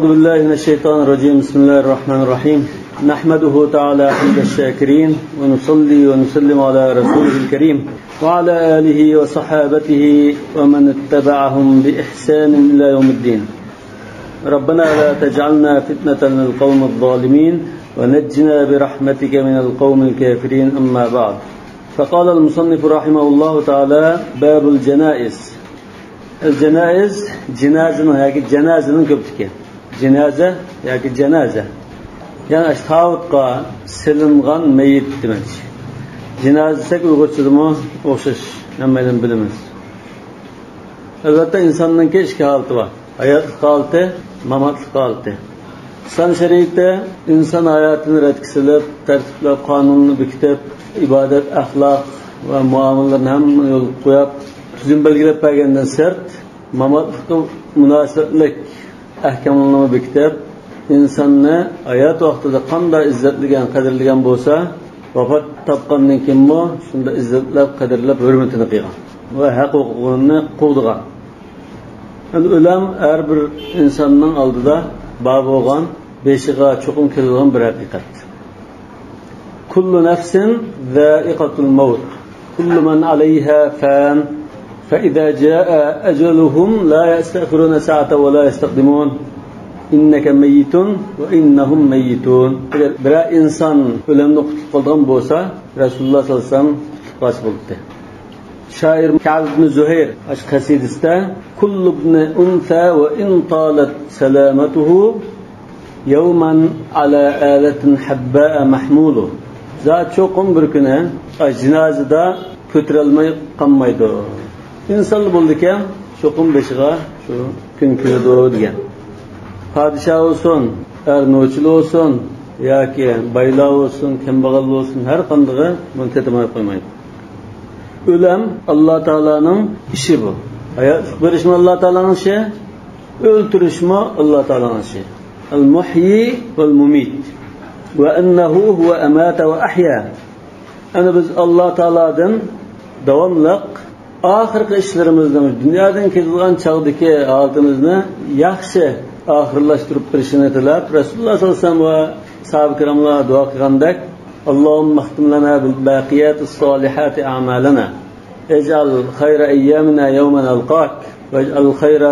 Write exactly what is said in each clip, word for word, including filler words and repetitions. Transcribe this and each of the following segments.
أعوذ بالله من الشيطان الرجيم. بسم الله الرحمن الرحيم. نحمده تعالى حمد الشاكرين، ونصلي ونسلم على رسوله الكريم، وعلى آله وصحابته ومن اتبعهم بإحسان إلى يوم الدين. ربنا لا تجعلنا فتنة للقوم الظالمين، ونجنا برحمتك من القوم الكافرين. أما بعد. فقال المصنف رحمه الله تعالى: باب الجنائز. ئەل جانائىز، جىنازىنىڭ ياكى جانازىنىڭ كۆپلۈكى. جىنازە ياكى جانازە. يەنى ئاشۇ تاۋۇتقا سېلىنغان مەييىت دېمەكچى. جىنازە دېسەك ئۇيغۇرچىدىمۇ ئوخشاش، ھەممەيلەن بىلىمىز. ئەلۋەتتە، ئىنساننىڭكى ئىككى ھالىتى بار. ھاياتلىق ھالىتى، ماماتلىق ھالىتى. ئىسلام شەرىئىتى ئىنسان ھاياتىنى رەتكە سېلىپ، تەرتىپلەپ، قانۇننى بېكىتىپ، ئىبادەت، ئەخلاق ۋە مۇئامىلىلەرنى ھەممىنى يولغا قويۇپ، تۈزۈم بەلگىلەپ بەرگەندىن سىرت، ماماتلىققا مۇناسىۋەتلىك ئەھكاملارنى بېكىتىپ، ئىنساننى ھايات ۋاقتىدا قانداق ئىززەتلىگەن، قەدىرلىگەن بولسا، ۋاپات تاپقاندىن كېيىنمۇ شۇنداق ئىززەتلەپ، قەدىرلەپ، ھۆرمىتىنى قىلغان ۋە ھەق ھوقۇقىنى قوغدىغان. ئەمدى ئۆلۈم ھەر بىر ئىنساننىڭ ئالدىدا بار بولغان، بېشىغا چوقۇم كېلىدىغان بىر ھەقىقەت. كل نفس ذائقة الموت، كل من عليها فان، فإذا جاء أجلهم لا يستأخرون ساعة ولا يستقدمون، إنك ميت وإنهم ميتون. ئەگەر بىرەر ئىنسان ئۆلۈمنى قۇتلۇق قىلىدىغان بولسا، رەسۇلۇللاھ سەللەللاھۇ ئەلەيھى ۋەسەللەم قۇتلۇق قىلغان بولاتتى. شائىر كەئب ئىبنى زۇھەير ئاشۇ قەسىدىسىدە: كل ابن أنثى وإن طالت سلامته يوما على آلة حباء محمول. زادى چوقۇم بىر كۈنى ئاشۇ جىنازىدا كۆتۈرەلمەي قالمايدۇ. ئىنسانلا بولىدىكەن، چوقۇم بېشىغا شۇ كۈن كېلىدۇ دېگەن. پادىشاھ بولسۇن، ئەر نوچىلى بولسۇن ياكى بايلار بولسۇن، كەمبەغەل بولسۇن، ھەر قاندىقى بۇنى تېتىماي قويمايدۇ. ئۆلۈم ئاللا تائالانىڭ ئىشى بۇ. ھاياتلىق بېرىشمۇ ئاللا تائالانىڭ ئىشى، ئۆلتۈرۈشمۇ ئاللا تائالانىڭ ئىشى. المحيي والمميت، وأنه هو أمات وأحيا. ئەنە بىز ئاللا تائالادىن داۋاملىق ئاخىرقى ئىشلىرىمىزنىڭ، دۇنيادىن كېتىدىغان چاغدىكى ھالىتىمىزنى ياخشى ئاخىرلاشتۇرۇپ بېرىشىنى تىلەپ، رەسۇلۇللاھ سەللەللاھۇ ئەلەيھى ۋەسەللەم ۋە ساھابە كىراملار دۇئا قىلغاندەك: اللهم اختم لنا بالباقيات الصالحات أعمالنا، واجعل خير أيامنا يوم نلقاك، واجعل خير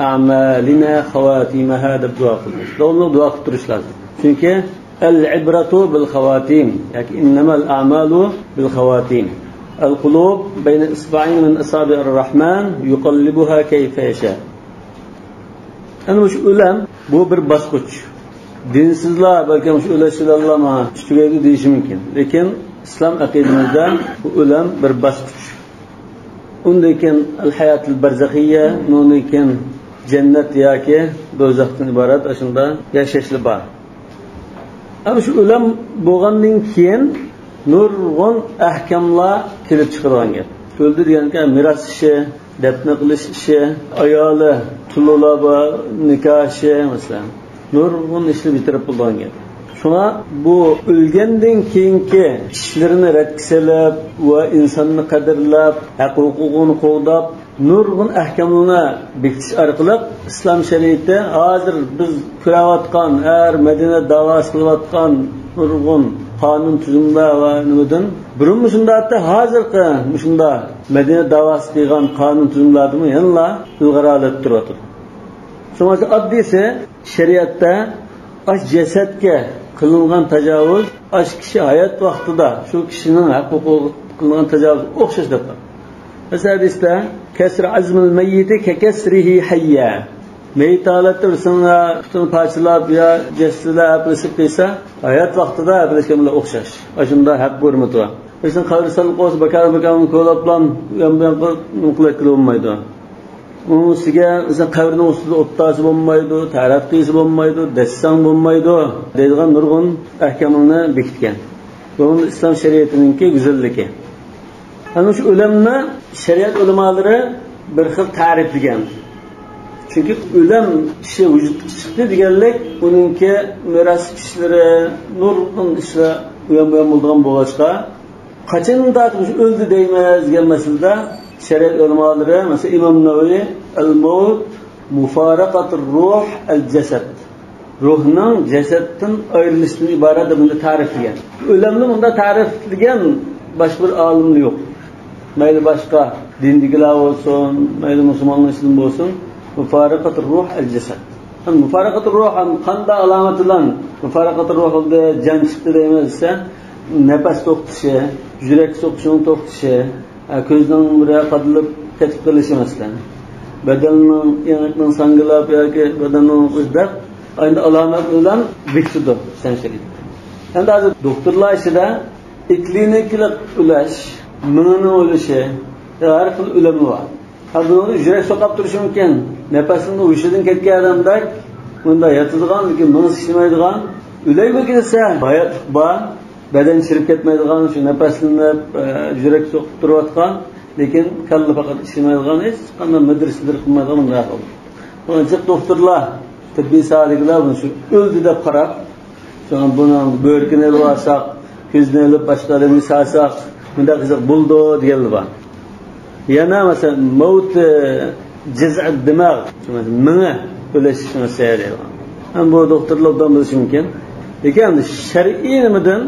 أعمالنا خواتيمها دەپ دۇئا قىلىمىز. داۋاملىق دۇئا قىلىپ تۇرۇش لازىم. چۈنكى العبرة بالخواتيم، ياكى إنما الأعمال بالخواتيم. القلوب بين إصبعين من أصابع الرحمن يقلبها كيف يشاء. ئەنە مۇشۇ ئۆلۈم بۇ بىر باسقۇچ. دىنسىزلار بەلكىم شۇ ئۆلۈشىدىلا ماڭا ئىش تۈگەيدۇ دېيىشى مۇمكىن. لېكىن ئىسلام ئەقىدىمىزدە بۇ ئۆلۈم بىر باسقۇچ. ئۇندىن كېيىن الحياة البرزخية، ئۇنىڭدىن كېيىن جەننەت ياكى دوزاختىن ئىبارەت ئاشۇنداق ياشاشلار بار. ئەمما شۇ ئۆلۈم بولغاندىن كېيىن نۇرغۇن ئەھكاملار كېلىپ چىقىدىغان گەپ. ئۆلدى دېگەنكەن مىراس ئىشى، دەپنە قىلىش ئىشى، ئايالى، تۇلۇلار بار، نىكاھ ئىشى، مەسىلەن، نۇرغۇن ئىشلار بىر تەرەپ بولىدىغان گەپ. شۇڭا بۇ ئۆلگەندىن كېيىنكى ئىشلىرىنى رەتكە سېلىپ ۋە ئىنساننى قەدىرلەپ، ھەق ھوقۇقىنى قوغداپ، نۇرغۇن ئەھكاملارنى بېكىتىش ئارقىلىق ئىسلام شەرىئىتى ھازىر بىز كۆرۈۋاتقان، ھەر مەدەنىيەت داۋاسى قىلىۋاتقان نۇرغۇن قانۇن تۈزۈملەر ۋە نېمىدىن بۇرۇن مۇشۇنداق، ھازىرقى مۇشۇنداق مەدەنىيەت داۋاسى قىلغان قانۇن تۈزۈملەردىمۇ يەنىلا ئىلغار ھالەتتە تۇرۇۋاتىدۇ. شۇڭا ئاددىيسى، شەرىئەتتە ئاش جەسەتكە قىلىنغان تاجاۋۇز، ئاش كىشى ھايات ۋاقتىدا شۇ كىشىنىڭ ھەق ھوقۇقىغا قىلىنغان تاجاۋۇز ئوخشاش دەپ. مەسىلەن، ھەدىستە: كسر عظم الميت ككسره حيا. مېيىت ھالەتتە بىرسىنىڭ پۇتىنى پارچىلاپ يا جەسىتىدە ھەپىلىشىپ قىلسا، ھايات ۋاقتىدا ھەپىلىشكەن بىلەن ئوخشاش. ئاشۇنداق ھەق ھۆرمىتى بار. بىرسىنى قەبرىسىنى قويسا، بىكار بىكار كولاپلا يان بۇ ياققا نېمە قىلىپ كېلىۋالمايدۇ. ئۇنىڭ ئۈستىگە مەسىلەن قەبرىنىڭ ئۈستىدە ئوت تارتسا بولمايدۇ، تەرەت قىلسا بولمايدۇ، دەسسەڭ بولمايدۇ دەيدىغان نۇرغۇن ئەھكاملارنى بېكىتكەن. بۇ ئىسلام شەرىئىتىنىڭكى گۈزەللىكى. ئەنە شۇ ئۆلۈمنى شەرىئەت ئۆلىمالىرى بىر خىل تەرىپلىگەن. چۈنكى ئۆلۈم كىشى ۋۇجۇدقا چىقتى دېگەنلىك، ئۇنىڭكى مىراس ئىشلىرى، نۇرغۇن ئىشلار ئۇيان بۇيان بولىدىغان بولغاچقا، قاچان تارتىپ ئۆلدى دەيمىز دېگەن مەسىلىدە شەرىئەت ئۆلىمالىرى، مەسىلەن، ئىمام نەۋەۋى، الموت مفارقة الروح الجسد. روھنىڭ جەسەتتىن ئايرىلىشتىن ئىبارەت دەپ بۇنى تەرىپلىگەن. ئۆلۈمنى بۇنداق تەرىپلىگەن باشقا بىر ئالىملا يوق. مەيلى باشقا دىندىكىلەر بولسۇن، مەيلى مۇسۇلمانلار ئىچىدىن بولسۇن، مۇفارىقەتۇر روھ ئەل جەسەد. مۇفارىقەتۇر روھ قانداق ئالامەت بىلەن مۇفارىقەتۇر روھ بولدى، جان چىقتى دەيمىز دېسە، نەپەس توختىشى، يۈرەك سوقۇشىنىڭ توختىشى، ھە، كۆزنىڭ بىرى قادىلىپ قېتىپ قېلىشى مەسىلەن. بەدەننىڭ، يېڭىكنىڭ ساڭگىلاپ ياكى بەدەننىڭ ئۆزدەپ، ئەمدى ئالامەت بىلەن بېكىتىدۇ ئىسلام شەرىئىتى. ئەمدى ھازىر دوختۇرلار ئىچىدە ئىكلىنىكىلىق ئۆلۈش، مېڭىنىڭ ئۆلۈشى، ھەر خىل ئۆلۈمى بار. ھە، بۇنىڭدا يۈرەك سوقۇپ تۇرۇشى مۇمكىن. نەپەسنىڭ ھوشىدىن كەتكەن ئادەمدەك، بۇندا ياتىدىغان، لېكىن مېڭىسى ئىشلىمەيدىغان، ئۆلەيمۇ دېسە ھاياتلىق بار. بەدەن چىرىپ كەتمەيدىغان، شۇ نەپەسلىنىپ، ئە، يۈرەك سوقۇپ تۇرۇۋاتقان، لېكىن كاللا پەقەت ئىشلىمەيدىغان، ھېچقانداق مىدىر-سىدىر قىلمايدىغان بۇنداق ئەھۋال. بۇنىڭ ئۈچۈن دوختۇرلار، تېببىي ساھەدىكىلەر بۇنى شۇ ئۆلدى دەپ قاراپ، شۇڭا بۇنىڭ بۆرىكىنى ئېلىپ ئالساق، كۆزىنى ئېلىپ باشقا ئادەمگە سالساق، مۇنداق قىلساق بولىدۇ دېگەنلەر بار. يەنە مەسىلەن، مەۋت جىزئەت دىماغ، مېڭە ئۆلۈش مەسىلىسى دەيدىغان. ھەم بۇ دوختۇرلار ئوبدان بىلىشى مۇمكىن. لېكىن شەرئىي نېمىدىن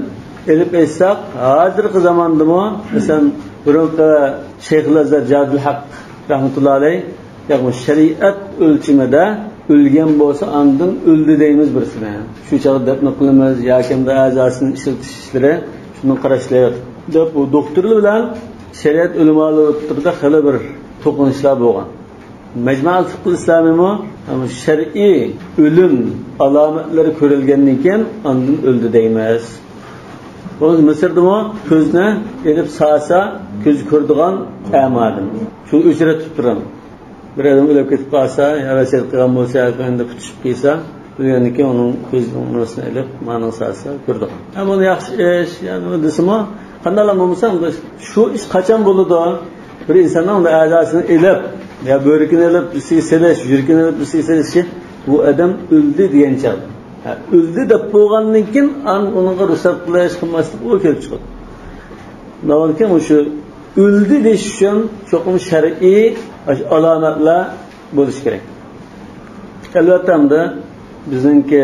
ئېلىپ ئېيتساق، ھازىرقى زاماندىمۇ، مەسىلەن، بۇرۇنقى شەيخۇل ئەزھەر جادىل ھەق رەھمەتۇللا ئەلەيھ، ياق، بۇ شەرىئەت ئۆلچىمىدە ئۆلگەن بولسا، ئاندىن ئۆلدى دەيمىز بىرسىنى. شۇ چاغدا دەپنە قىلىمىز ياكى ئەزاسىنى ئىشلىتىش ئىشلىرى شۇنىڭ قاراشلىرى دەپ، بۇ دوختۇرلار بىلەن شەرىئەت ئۆلىمالىرى ئوتتۇرىدا خېلى بىر توقۇنۇشلار بولغان. مەجمەئۇل فىقھۇل ئىسلامىيمۇ شەرئىي ئۆلۈم ئالامەتلىرى كۆرۈلگەندىن كېيىن ئاندىن ئۆلدى دەيمىز. بۇ مىسىردىمۇ كۆزنى ئېلىپ سالسا، كۆزى كۆرىدىغان ئەما ئادەم. شۇ ئۆچرەتتۈرۈپ تۇرىمىز. بىر ئادەم ئۆلۈپ كېتىپ قالسا، يا ۋەسىيەت قىلغان بولسا، ياكى ئەمدى پۈتۈشۈپ قالسا، ئۆلگەندىن كېيىن ئۇنىڭ كۆزىنىڭ نۇرىسىنى ئېلىپ، مانىڭ سالسا كۆرىدىغان. ھە، بۇ ياخشى ئىش، يەنى بۇ دېسىمۇ، قانداقلا بولمىسا، شۇ ئىش قاچان بولىدۇ؟ بىر ئىنساننىڭ ئەزاسىنى ئېلىپ، يا بۆرىكىنى ئېلىپ، بىرسىگە سېلىش، يۈرىكىنى ئېلىپ، بىرسىگە سېلىشى، بۇ ئادەم ئۆلدى دېگەن چاغ. ھە، ئۆلدى دەپ بولغاندىن كېيىن، ئاندىن ئۇنىڭغا رۇخسەت قىلىش، قىلماسلىق، ئۇ كېلىپ چىقىدۇ. ئۇنىڭدىن كېيىن مۇشۇ ئۆلدى دېيىش ئۈچۈن چوقۇم شەرئىي ئالامەتلەر بولۇشى كېرەك. ئەلۋەتتە، ئەمدى بىزنىڭكى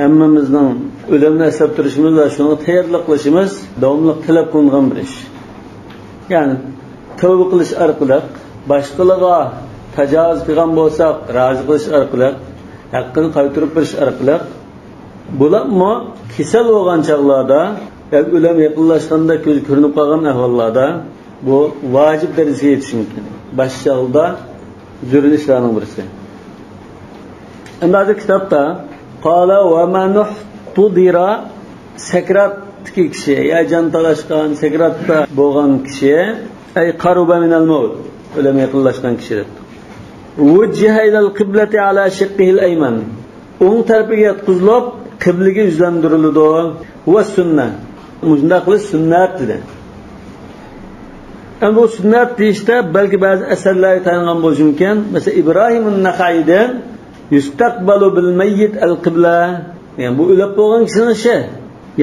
ھەممىمىزنىڭ ئۆلۈمنى ئەسلەپ تۇرۇشىمىز ۋە شۇنىڭغا تەييارلىق قىلىشىمىز داۋاملىق تەلەپ قىلىنغان بىر ئىش. يەنى تەۋبە قىلىش ئارقىلىق، باشقىلارغا تاجاۋۇز قىلغان بولساق، رازى قىلىش ئارقىلىق، ھەققىنى قايتۇرۇپ بېرىش ئارقىلىق، بولۇپمۇ كېسەل بولغان چاغلاردا ياكى ئۆلۈم يېقىنلاشقاندا كۆزى كۆرۈنۈپ قالغان ئەھۋاللاردا بۇ ۋاجىپ دەرىجىسىگە يېتىشى مۇمكىن. باشلىق چاغدا زۆرۈر ئىشلارنىڭ بىرسى. ئەمدى ھازىر كىتابتا قال ومن احتضر، سەكراتتىكى كىشى، يا جان تالاشقان، سەكراتتا بولغان كىشى، ئەي قەرۇبە مىنەل مەۋت، ئۆلۈم يېقىنلاشقان كىشى دەپتۇ. ۋۇججىھە ئىلەل قىبلەتى ئەلا شىققىھىل ئەيمەن، ئوڭ تەرىپىگە ياتقۇزۇلۇپ، قىبلىگە يۈزلەندۈرۈلىدۇ. ۋە سۈننە. مۇشۇنداق قىلىش سۈننەت دېدى. ئەمدى بۇ سۈننەت دېيىشتە بەلكى بەزى ئەسەرلەرگە تايانغان بولۇشى مۇمكىن. مەسىلەن، ئىبراھىم نەخەئىدىن يۇستەقبەلۇ بىل مەييىت ئەل قىبلە. يەنى بۇ ئۆلۈپ بولغان كىشىنىڭ ئىشى.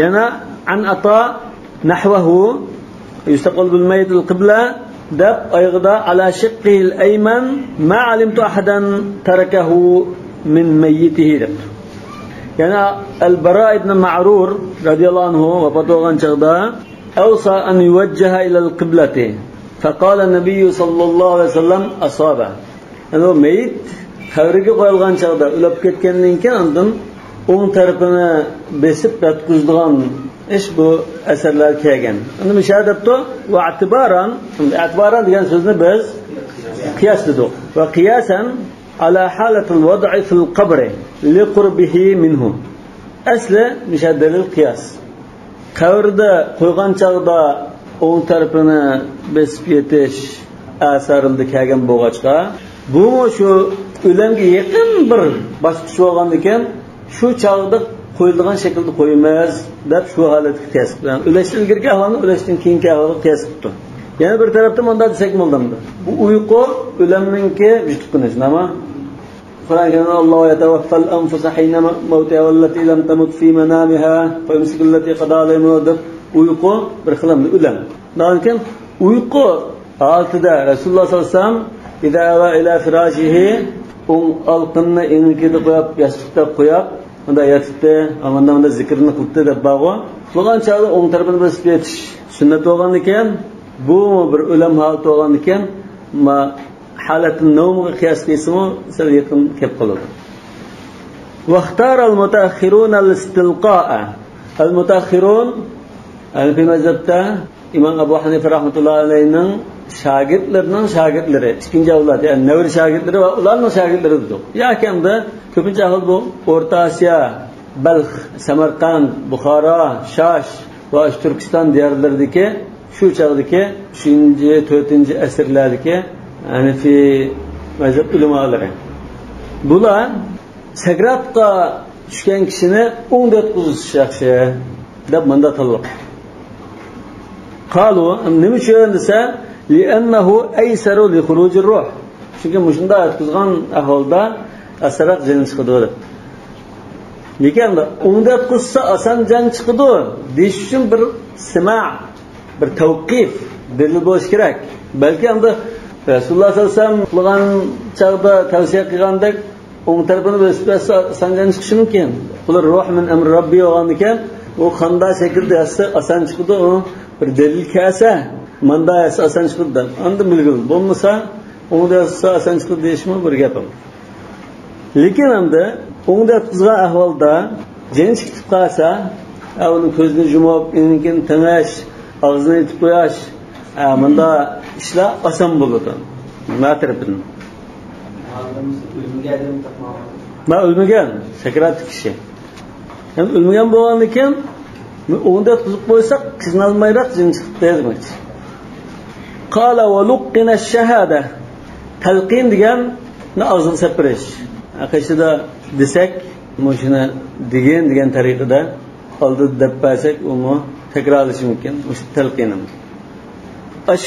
يەنە ئەن ئاتا نەھۋەھۇ يۇستەقبەلۇ بىل مەييىت ئەل قىبلە دەپ ئايىغىدا ئەلا شىققىھىل ئەيمەن ما ئەلىمتۇ ئەھەدەن تەرەكەھۇ مىن مەييىتىھى دەپتۇ. يەنە ئەل-بارا ئىبن مەئرۇر رەزىياللاھۇ ئەنھۇ ۋاپات بولغان چاغدا ئەۋسا ئەن يۇۋەججەھە ئىلەل قىبلەتى فەقالە نەبىييۇ سەللەللاھۇ ئەلەيھى ۋەسەللەم ئەسابە. يەنى ئۇ مېيىت قەبرىگە قويۇلغان چاغدا، ئۆلۈپ كەتكەندىن كېيىن ئاندىن ئوڭ تەرىپىنى بېسىپ ياتقۇزىدىغان ئىش بۇ ئەسەرلەردە كەلگەن. ئەمدى مۇشۇ يەردە دەپتۇ، ۋە ئەتىبارەن، ئەتىبارەن دېگەن سۆزنى بىز قىياس دېدۇق. ۋە قىياسەن ئەلا ھالەتىل ۋەدئى فىل قەبرى لىقۇربىھى مىنھۇ. ئەسلى مۇشۇ دەلىل قىياس. قەبرىدە قويغان چاغدا ئوڭ تەرىپىنى بېسىپ يېتىش ئەسەرلىرىدە كەلگەن بولغاچقا، بۇمۇ شۇ ئۆلۈمگە يېقىن بىر باسقۇچ بولغاندىكىن، شۇ چاغدا قويۇلىدىغان شەكىلدە قويىمىز دەپ شۇ ھالەتكە قىياس قىلىپ، يەنى ئۆلۈشتىن ئىلگىرىكى ئەھۋالنى ئۆلۈشتىن كېيىنكى ئەھۋالغا قىياس قىلىپتۇ. يەنە بىر تەرەپتىن مۇنداق دېسەك بولىدۇ. بۇ ئۇيقۇ ئۆلۈمنىڭكى يۇتۇقۇنى، نېمە؟ قۇرئان كەرىمدە ئاللاھۇ يەتەۋەففەل ئەنفۇسە ھىينە مەۋتىھا ۋەللەتى لەم تەمۇت فى مەنامىھا فەيۇمسىكۇللەتى قەزا ئەلەيھىل مەۋت دەپ ئۇيقۇ بىر خىل ئەمدى ئۆلۈم. ئۇنىڭدىن كېيىن ئۇيقۇ ھالىتىدە رەسۇلۇللاھ سەللەللاھۇ ئەلەيھى ۋەسەللەم ئىزا ئەۋا ئىلا فىراشىھى ئوڭ ئالىقىنىنى ئېڭىكىدە قويۇپ، ياستۇقتا قويۇپ، مۇنداق ياتاتتى، مۇنداق، مۇنداق زىكرىنى قىلاتتى دەپ بارغۇ. ئۇخلىغان چاغدا ئوڭ تەرىپىنى بېسىپ يېتىش سۈننەت بولغاندىكىن، بۇمۇ بىر ئۆلۈم ھالىتى بولغاندىكىن، ما-، ھالەتتىن نومغا قىياس قىلسىمۇ سەل يېقىن كەپ قالىدۇ. واختار المتأخرون الاستلقاء. ئەل مۇتەئەخخىرۇن، ھەنىفىي مەزھەپتە ئىمام ئەبۇ ھەنىفە رەھمەتۇللاھى ئەلەيھىنىڭ شاگىرتلىرىنىڭ شاگىرتلىرى، ئىككىنچى ئەۋلاد، يەنى نەۋرە شاگىرتلىرى ۋە ئۇلارنىڭ شاگىرتلىرى دېدۇق. ياكى ئەمدى كۆپىنچە ئەھۋال بۇ ئورتا ئاسىيا، بەلخ، سەمەرقەند، بۇخارا، شاش ۋە تۈركىستان دىيارلىرىدىكى شۇ چاغدىكى ئۈچىنچى، تۆتىنچى ئەسىرلەردىكى ھەنىفىي مەزھەپ ئۆلىمالىرى. بۇلار سەكراتقا چۈشكەن كىشىنى ئوڭدا ياتقۇزۇش ياخشى دەپ مۇنداق تاللاپ. قالۇ، نېمە ئۈچۈن دېسە، لىئەننەھۇ ئەيسەرۇ لىخۇرۇجىر روھ. چۈنكى مۇشۇنداق ياتقۇزغان ئەھۋالدا ئاسانراق جېنى چىقىدۇ دەپ. لېكىن ئوڭدا ياتقۇزسا ئاسان جان چىقىدۇ دېيىش ئۈچۈن بىر سىما، بىر تەۋقىف، دەلىل بولۇشى كېرەك. بەلكى ئەمدى رەسۇلۇللاھ سەللەللاھۇ ئەلەيھى ۋەسەللەم قىلغان چاغدا تەۋسىيە قىلغاندەك، ئوڭ تەرىپىنى بۆسۈپ ياتسا ئاسان جان چىقىشى مۇمكىن. قۇلۇر روھ مىن ئەمرى رەببى بولغاندىكىن، ئۇ قانداق شەكىلدە ياتسا ئاسان چىقىدۇ، ئۇ بىر دەلىل كەلسە، ماندا ياتسا ئاسان چىقىدۇ دەپ ئاندىن بىلگىلى. بولمىسا، ئوڭدا ياتسا ئاسان چىقىدۇ دېيىشمۇ بىر گەپ. لېكىن ئەمدى ئوڭدا ياتقۇزغان ئەھۋالدا جېنى چىقىپ قالسا، ئە، ئۇنىڭ كۆزىنى يۇمۇپ، ئېڭىكىنى تېڭىش، ئاغزىنى ئېتىپ قويۇش، ئە، مۇنداق ئىشلار ئاسان بولىدۇ. نە تەرىپىدىن؟ مەن ئۆلمىگەن، سەكراتلىق كىشى. ھەم ئۆلمىگەن بولغاندىكىن، ئوڭدا ياتقۇزۇپ قويساق، قىينالمايراق جېنى چىقىپ دېمەكچى. قال ولقن الشهادة. تەلقىن دېگەننى ئاغزىغا سەپىرىش. قېشىدا دېسەك، مۇشۇنى دېگىن دېگەن تەرىقىدە ئالدىدا دەپ بەرسەك، ئۇمۇ تەكرارلىشى مۇمكىن. مۇشۇ تەلقىنىم.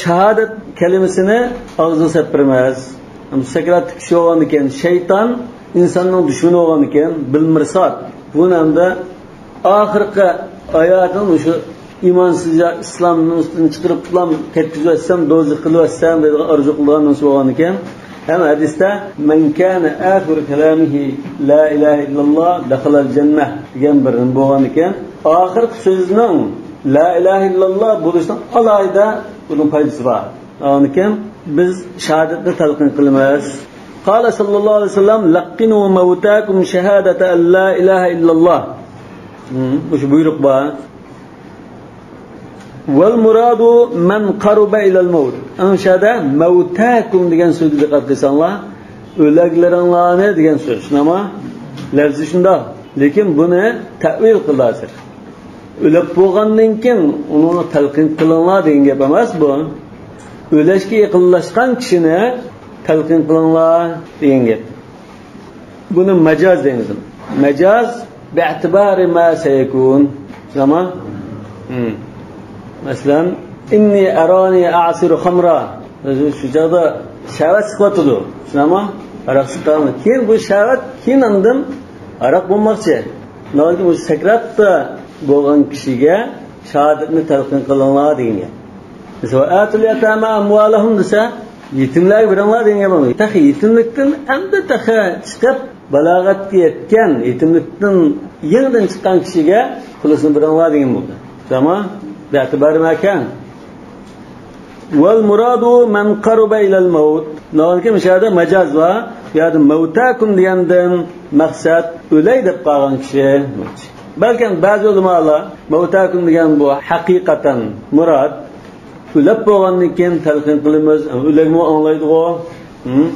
شاھادەت كەلىمىسىنى ئاغزىغا سەپىرمەس. سەكراتلىق كىشى بولغاندىكىن، شەيتان ئىنساننىڭ دۈشمىنى بولغاندىكىن، بىلمىرساد. بۇنى ئەمدى ئاخىرقى ھاياتىنى مۇشۇ ئىمانسىز يا ئىسلامنىڭ ئۈستىدىن چىقىرىپلا كەتكۈزۈۋەتسەم، دوزاخ قىلىۋەتسەم دەيدىغان ئارزۇ قىلىدىغان نېمىسى بولغانىكەن. ھەم ھەدىستە، من كان آخر كلامه لا إله إلا الله دخل الجنة دېگەن بىر نېمە بولغانىكەن. ئاخىرقى سۆزىنىڭ لا ئىلاھە ئىللاللا بولۇشنىڭ ئالاھىدە بۇنىڭ پايدىسى بار. ئانىكەن بىز شاھادەتنى تەلقىن قىلىمىز. قال صلى الله عليه وسلم لقنوا موتاكم شهادة أن لا إله إلا الله. مۇشۇ بۇيرۇق بار. والمراد من قرب إلى الموت. ئەڭ شەدە مەۋتاكۇم دېگەن سۆزگە دىققەت قىلساڭلار، ئۆلەكلىرىڭلارنى دېگەن سۆز. شۇنداقمۇ؟ لەپزى شۇنداق. لېكىن بۇنى تەئۋىل قىلدى ھازىر. ئۆلۈپ بولغاندىن كېيىن ئۇنىڭغا تەلقىن قىلىڭلار دېگەن گەپ ئەمەس بۇ. ئۆلۈشكە يېقىنلاشقان كىشىنى تەلقىن قىلىڭلار دېگەن گەپ. بۇنى مەجاز دەيمىز. مەجاز باعتبار ما سيكون. شۇنداقمۇ؟ مەسىلەن، إني أراني أعصر خمرا. شۇ چاغدا شەھۋەت چىقىۋاتىدۇ. شۇنداقمۇ؟ ھاراق چىققان. كېيىن بۇ شەھۋەت كېيىن ئاندىن ھاراق بولماقچى. ناۋادا مۇشۇ سەكراتتا بولغان كىشىگە شاھادەتنى تەلقىن قىلىڭلار دېگەن گەپ. مەسىلەن، وآتوا اليتامى أموالهم دېسە، يېتىملەرگە بېرىڭلار دېگەن گەپ. تېخى يېتىملىكتىن ئەمدى تېخى چىقىپ، بالاغەتكە يەتكەن، يېتىملىكتىن يېڭىدىن چىققان كىشىگە پۇلىسىنى بېرىڭلار دېگەن بولدى. شۇنداقمۇ؟ باعتبار ما كان. والمراد من قرب إلى الموت. ناۋادا مۇشۇ يەردە مەجاز بار. بۇ يەردە مەۋتاكۇم دېگەندىن مەقسەت ئۆلەي دەپ قالغان كىشى. بەلكىم بەزى ئۆلىمالار مەۋتاكۇم دېگەن بۇ ھەقىقەتەن مۇراد ئۆلۈپ بولغاندىن كېيىن تەلقىن قىلىمىز. ئۆلۈكمۇ ئاڭلايدىغۇ؟ ھىم؟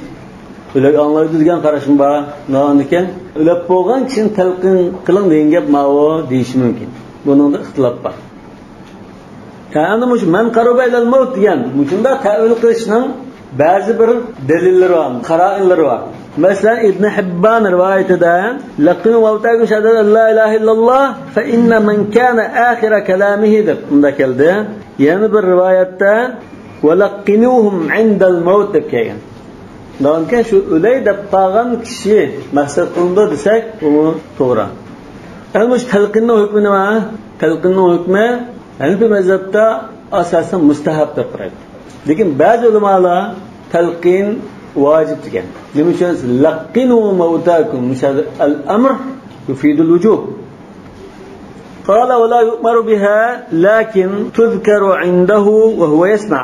ئۆلۈك ئاڭلايدۇ دېگەن قاراشمۇ بار. ئاندىن كېيىن ئۆلۈپ بولغان كىشىنى تەلقىن قىلىڭ دېگەن گەپ ماۋۇ دېيىشى مۇمكىن. بۇنىڭدا ئىختىلاپ بار. ئەمدى مۇشۇ مەن قەرۇبە ئىلەل مەۋت دېگەن مۇشۇنداق تەئۋىل قىلىشنىڭ بەزى بىر دەلىللىرى بار، قارائىنلىرى بار. مەسىلەن، ئىبنى ھىببان رىۋايىتىدە لەققىنۇ مەۋتاكۇم شەھادەتە ئەن لا ئىلاھە ئىللاللا فە ئىننە مەن كانە ئاخىرە كەلامىھى دەپ مۇنداق كەلدى. يەنە بىر رىۋايەتتە ۋە لەققىنۇھۇم ئىندەل مەۋت دەپ كەلگەن. دەۋامكى شۇ ئۆلەي دەپ قالغان كىشى مەقسەت قىلىنىدۇ دېسەك، بۇمۇ توغرا. ئەمما مۇشۇ تەلقىننىڭ ھۆكمى نېمە؟ تەلقىننىڭ ھۆكمى ھەنىفىي مەزھەپتە ئاساسەن مۇستەھەب دەپ قارايدۇ. لېكىن بەزى ئۆلىمالار تەلقىن ۋاجىپ دېگەن. نېمە ئۈچۈن؟ لقنوا موتاكم. مۇشۇ ئەل ئەمر يفيد الوجوب. قال ولا يؤمر بها لكن تذكر عنده وهو يسمع.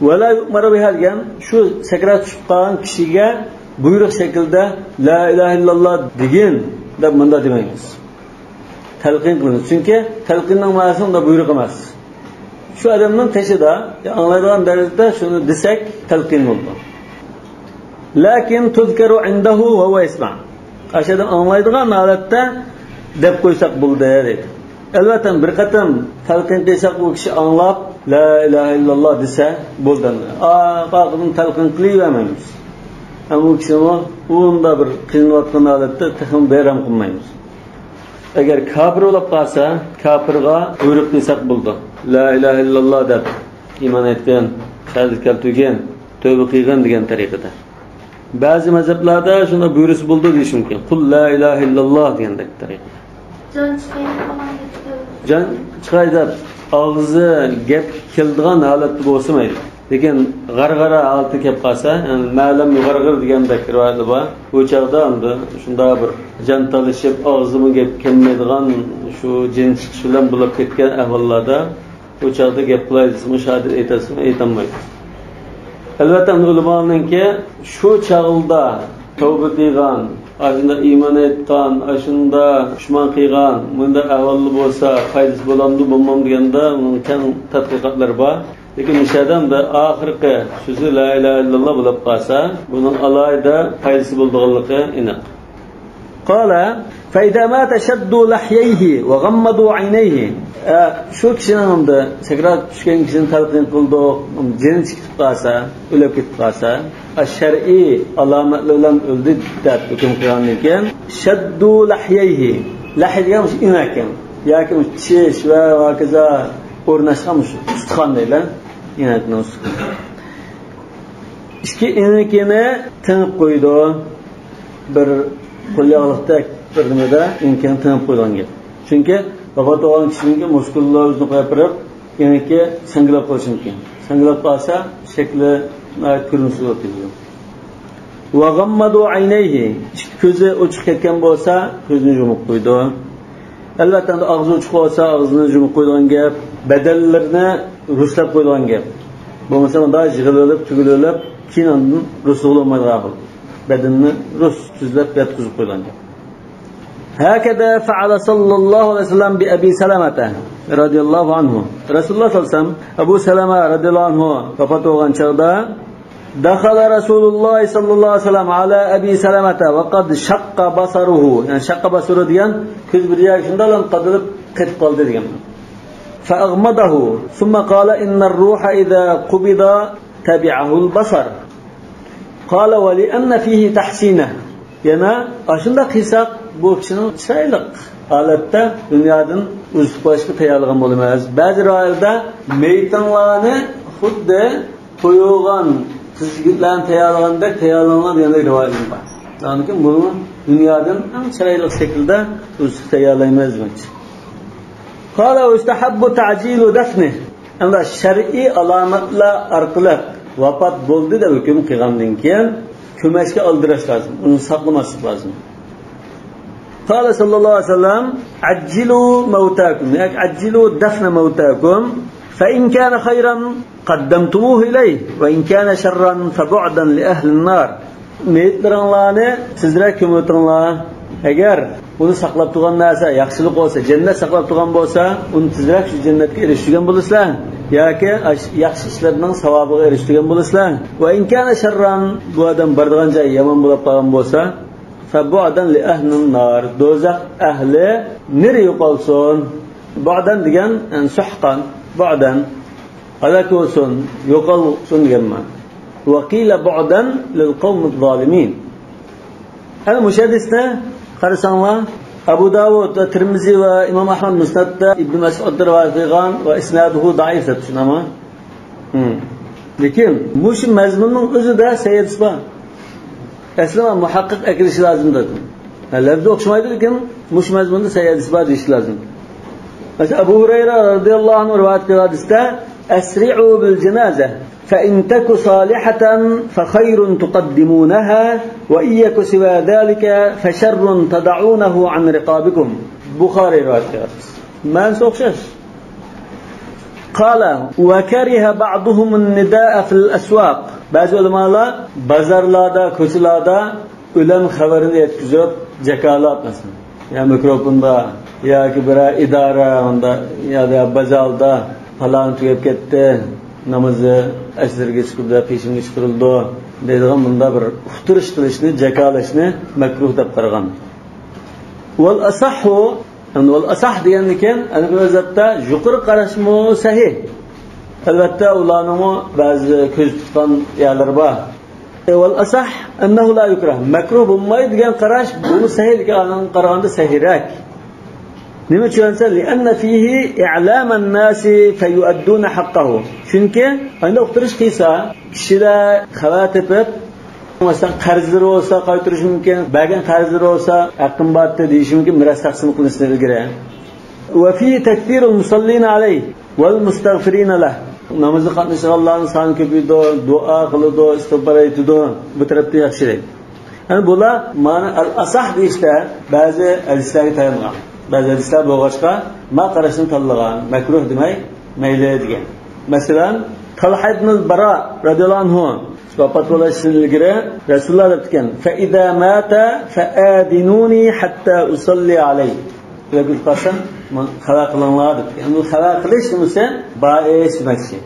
ولا يؤمر بها دېگەن شۇ سەكرات چۈشۈپ قالغان كىشىگە بۇيرۇق شەكلىدە لا ئىلاھە ئىللاللا دېگىن دەپ مۇنداق دېمەيمىز. تەلقىن قىلىمىز. چۈنكى تەلقىننىڭ مەنىسى ئۇنداق بۇيرۇق ئەمەس. شۇ ئادەمنىڭ قېشىدا ئاڭلايدىغان دەرىجىدە شۇنى دېسەك تەلقىن بولىدۇ. لكن تذكر عنده وهو يسمع. ئاشۇ ئادەم ئاڭلايدىغان ھالەتتە دەپ قويساق بولدى دەيدۇ. ئەلۋەتتە، بىر قېتىم تەلقىن قىلساق، ئۇ كىشى ئاڭلاپ لا ئىلاھە ئىللاللا دېسە بولدى. ئا، ئارقىدىن تەلقىن قىلىۋەرمەيمىز. ئەمما ئۇ كىشىمۇ ئۇندا بىر قىينىلىۋاتقان ھالەتتە تېخىمۇ بەيرام قىلمايمىز. ئەگەر كاپىر بولۇپ قالسا، كاپىرغا بۇيرۇق قىلساق بولىدۇ. لا ئىلاھە ئىللاللا دەپ ئىمان ئېيتقىن، شاھادەت كەلتۈرگىن، تۆبە قىلغىن دېگەن تەرىقىدە. بەزى مەزھەپلەردە شۇنداق بۇيرۇسا بولىدۇ دېيىش مۇمكىن. قۇل لا ئىلاھە ئىللاللا دېگەندەك تەرىقىدە. جان چىقاي دەپ ئاغزى گەپ كېلىدىغان ھالەتتە بولسا مەيلى. لېكىن غارغارا ھالىتى كەپ قالسا، يەنى مەلەم يۇغارغىر دېگەندەك رىۋايەتلەر بار. بۇ چاغدا ئەمدى شۇنداق بىر جان تالىشىپ، ئاغزىمۇ گەپ كەلمەيدىغان شۇ جېنى چىقىش بىلەن بولۇپ كەتكەن ئەھۋاللاردا، بۇ چاغدا گەپ قىلاي دېسىمۇ، شاھادەت ئېيتاي دېسىمۇ، ئېيتالمايدۇ. ئەلۋەتتە، ئەمدى ئۆلىمانىڭكى شۇ چاغدا تەۋبە قىلغان، ئاشۇنداق ئىمان ئېيتقان، ئاشۇنداق پۇشمان قىلغان، مۇنداق ئەھۋالدا بولسا پايدىسى بولامدۇ، بولمامدۇ دېگەندە، ئۇنىڭ كەڭ تەتقىقاتلىرى بار. لېكىن مۇشۇ ئادەمدە ئاخىرقى سۆزى لا ئىلاھە ئىللاللا بولۇپ قالسا، بۇنىڭ ئالاھىدە پايدىسى بولىدىغانلىقى ئېنىق. قال فإذا مات شدوا لحييه وغمضوا عينيه. ئە، شۇ كىشىنىڭ ئەمدى سەكرات چۈشكەن كىشىنى تەلقىن قىلدۇق، جېنى چىقىپ قالسا، ئۆلۈپ كېتىپ قالسا، ئە، شەرئىي ئالامەتلەر بىلەن ئۆلدى دەپ ھۆكۈم قىلغاندىن كېيىن، شەددۇ لەھيەيھى. لەھي دېگەن مۇشۇ ئېڭەك ياكى چىش ۋە ھاكازا ئورناشقان مۇشۇ ئۇستىخان دەيلى، ئېڭەكنىڭ ئۇستىخانى. ئىككى ئېڭىكىنى تېڭىپ قويىدۇ. بىر قول ياغلىقتەك بىر نېمىدە ئېڭىكىنى تېڭىپ قويىدىغان گەپ. چۈنكى ۋاپات بولغان كىشىنىڭكى مۇسكۇللار ئۆزىنى قويۇپ بېرىپ، ئېڭىكى ساڭگىلاپ قېلىشى مۇمكىن. ساڭگىلاپ قالسا، شەكلى ناھايىتى كۆرۈنۈكسىز بولۇپ كېتىدۇ. ۋەغەممەدۇ ئەينەيھى، ئىككى كۆزى ئوچۇق كەتكەن بولسا، كۆزىنى يۇمۇپ قويىدۇ. ئەلۋەتتە، ئەمدى ئاغزى ئوچۇق بولسا، ئاغزىنى يۇمۇپ قويىدىغان گەپ. بەدەنلىرىنى رۇسلاپ قويىدىغان گەپ. بولمىسا، مۇنداق يىغىلىۋېلىپ، تۈگۈلۈۋېلىپ، كېيىن ئاندىن رۇسلىغىلى بولمايدىغان ئەھۋال. بەدىنىنى رۇس تۈزلەپ ياتقۇزۇپ قويىدىغان گەپ. ھەكەزا فەئەلە سەللەللاھۇ ئەلەيھى ۋەسەللەم بىئەبى سەلەمەتە رەزىيەللاھۇ ئەنھۇ. رەسۇلۇللاھ سەللەللاھۇ ئەلەيھى ۋەسەللەم ئەبۇ سەلەمە رەزىيەللاھۇ ئەنھۇ ۋاپات بولغان چاغدا، دەخەلە رەسۇلۇللاھ سەللەللاھۇ ئەلەيھى ۋەسەللەم ئەلا ئەبى سەلەمەتە ۋە قەد شەققە بەسەرۇھۇ. يەنى شەققە بەسەرۇھۇ دېگەن كۆز بىر يەرگە شۇنداقلا قادىلىپ قېتىپ قالدى دېگەن. فەئەغمەدەھۇ ثم قال إن الروح إذا قبض تبعه البصر. قال ولأن فيه تحسينا. يەنە ئاشۇنداق قىلساق، بۇ كىشىنىڭ چىرايلىق ھالەتتە دۇنيادىن ئۇزىتىپ قويۇشقا تەييارلىغان بولىمىز. بەزى رىۋايەتلەردە مېيىتىڭلارنى خۇددى تويۇغان قىز يىگىتلەرنى تەييارلىغاندەك تەييارلىنىڭلار دېگەندەك رىۋايەتلەر بار. شۇنىڭدىن كېيىن بۇنى دۇنيادىن ئەڭ چىرايلىق شەكىلدە ئۇزىتىپ تەييارلايمىز دېمەكچى. قال ويستحب تعجيل دفنه. ئەمدى شەرئىي ئالامەتلەر ئارقىلىق ۋاپات بولدى دەپ ھۆكۈم قىلغاندىن كېيىن، كۆمەچكە ئالدىراش لازىم، ئۇنى ساقلىماسلىق لازىم. قال صلى الله عليه وسلم عجلوا موتاكم، ياكى عجلوا دفن موتاكم، فإن كان خيرا قدمتموه إليه، وإن كان شرا فبعدا لأهل النار. مېيىتلىرىڭلارنى تېزرەك كۆمۈۋېتىڭلار. ئەگەر ئۇنى ساقلاپ تۇرغان نەرسە ياخشىلىق بولسا، جەننەت ساقلاپ تۇرغان بولسا، ئۇنى تېزرەك شۇ جەننەتكە ئېرىشتۈرگەن بولىسىلەر ياكى ئاش-، ياخشى ئىشلىرىنىڭ ساۋابىغا ئېرىشتۈرگەن بولىسىلەر. وإن كان شرا، بۇ ئادەم بارىدىغان جايى يامان بولۇپ قالغان بولسا، فبعدا لأهل النار، دوزاخ ئەھلى نېرى يوقالسۇن. بعدا دېگەن، يەنى سحقا، بعدا. ھالاك بولسۇن، يوقالسۇن دېگەن مەنە. وقيل بعدا للقوم الظالمين. ئەنە مۇشۇ ھەدىسنى قارىساڭلار، ئەبۇ داۋۇد ۋە تىرمىزى ۋە ئىمام ئەھمەد مۇسنەدتە ئىبن مەسئۇدتىن رىۋايەت قىلغان ۋە ئىسنادۇھۇ دەئىف دەپ چۈشىنەمەن. ھىم. لېكىن مۇشۇ مەزمۇننىڭ ئۆزىدە سەھىھ ھەدىس بار. ئەسلى مۇھەققىق ئەكېلىشى لازىم دېدىم. ھە، لەپزى ئوخشىمايدۇ، لېكىن مۇشۇ مەزمۇندا سەھىھ ھەدىس بار دېيىش لازىم. مەسىلەن، ئەبۇ ھۇرەيرە رەزىيەللاھۇ ئەنھۇ رىۋايەت قىلغان ھەدىستە، أسرعوا بالجنازة. فإن تك صالحة فخير تقدمونها، وإن يك سوى ذلك فشر تضعونه عن رقابكم. بۇخارى رىۋايەت قىلىۋاتىدۇ. مەنىسى ئوخشاش. قال: وكره بعضهم النداء في الأسواق. بەزى ئۆلىمالار بازارلاردا، كوچىلاردا ئۆلۈم خەۋىرىنى يەتكۈزۈپ، جاكارلاپ، مەسىلەن، يا مىكروفوندا ياكى بىرەر ئىدارە، ئۇندا يا بازاردا پالان تۈگەپ كەتتى، نامىزى ئەسىرگە چىقىدۇ، پېشىنگە چىقىرىلىدۇ دەيدىغان، بۇنداق بىر ئۇقتۇرۇش قىلىشنى، جاكارلاشنى مەكرۇھ دەپ قارىغان. والأصح، يەنى والأصح دېگەندىكىن، ئەنە بۇ مەزھەپتە يۇقىرى قاراشمۇ سەھىھ. ئەلۋەتتە، ئۇلارنىڭمۇ بەزى كۆزدە تۇتقان يەرلىرى بار. والأصح أنه لا يكره، مەكرۇھ بولمايدۇ دېگەن قاراش، بۇمۇ سەھىھ، لېكىن ئانىڭغا قارىغاندا سەھىھرەك. نېمە ئۈچۈن دېسە، لأن فيه إعلام الناس فيؤدون حقه. چۈنكى ئانداق ئۇقتۇرۇش قىلسا، كىشىلەر خەۋەر تېپىپ، مەسىلەن، قەرزلىرى بولسا قايتۇرۇشى مۇمكىن، بەرگەن قەرزلىرى بولسا ھەققىم بار ئىدى دېيىشى مۇمكىن، مىراس تەقسىم قىلىنىشتىن ئىلگىرى. وفيه تكثير المصلين عليه والمستغفرين له. نامازغا قاتنىشىدىغانلارنىڭ سانى كۆپىيىدۇ، دۇئا قىلىدۇ، ئىستىغپار ئېيتىدۇ. بۇ تەرەپتىن ياخشى دەيدۇ. يەنى بۇلار مانا ئەل ئاساھ دېيىشتە بەزى ھەدىسلەرگە تايانغان. بەزى ھەدىسلەر بولغاچقا، ما قاراشنى تاللىغان، مەكرۇھ دېمەي، مەيلى دېگەن. مەسىلەن، تالھا ئىبنۇل باراء رەزىياللاھۇ ئەنھۇ ۋاپات بولۇشتىن ئىلگىرى رەسۇلۇللاھ دەپتىكەن: فإذا مات فآذنوني حتى أصلي عليه. ئۆلۈپ قالسا، ماڭا خەۋەر قىلىڭلار دەپتىكەن. يەنى بۇ خەۋەر قىلىش دېمىسە، بائىش دېمەكچى.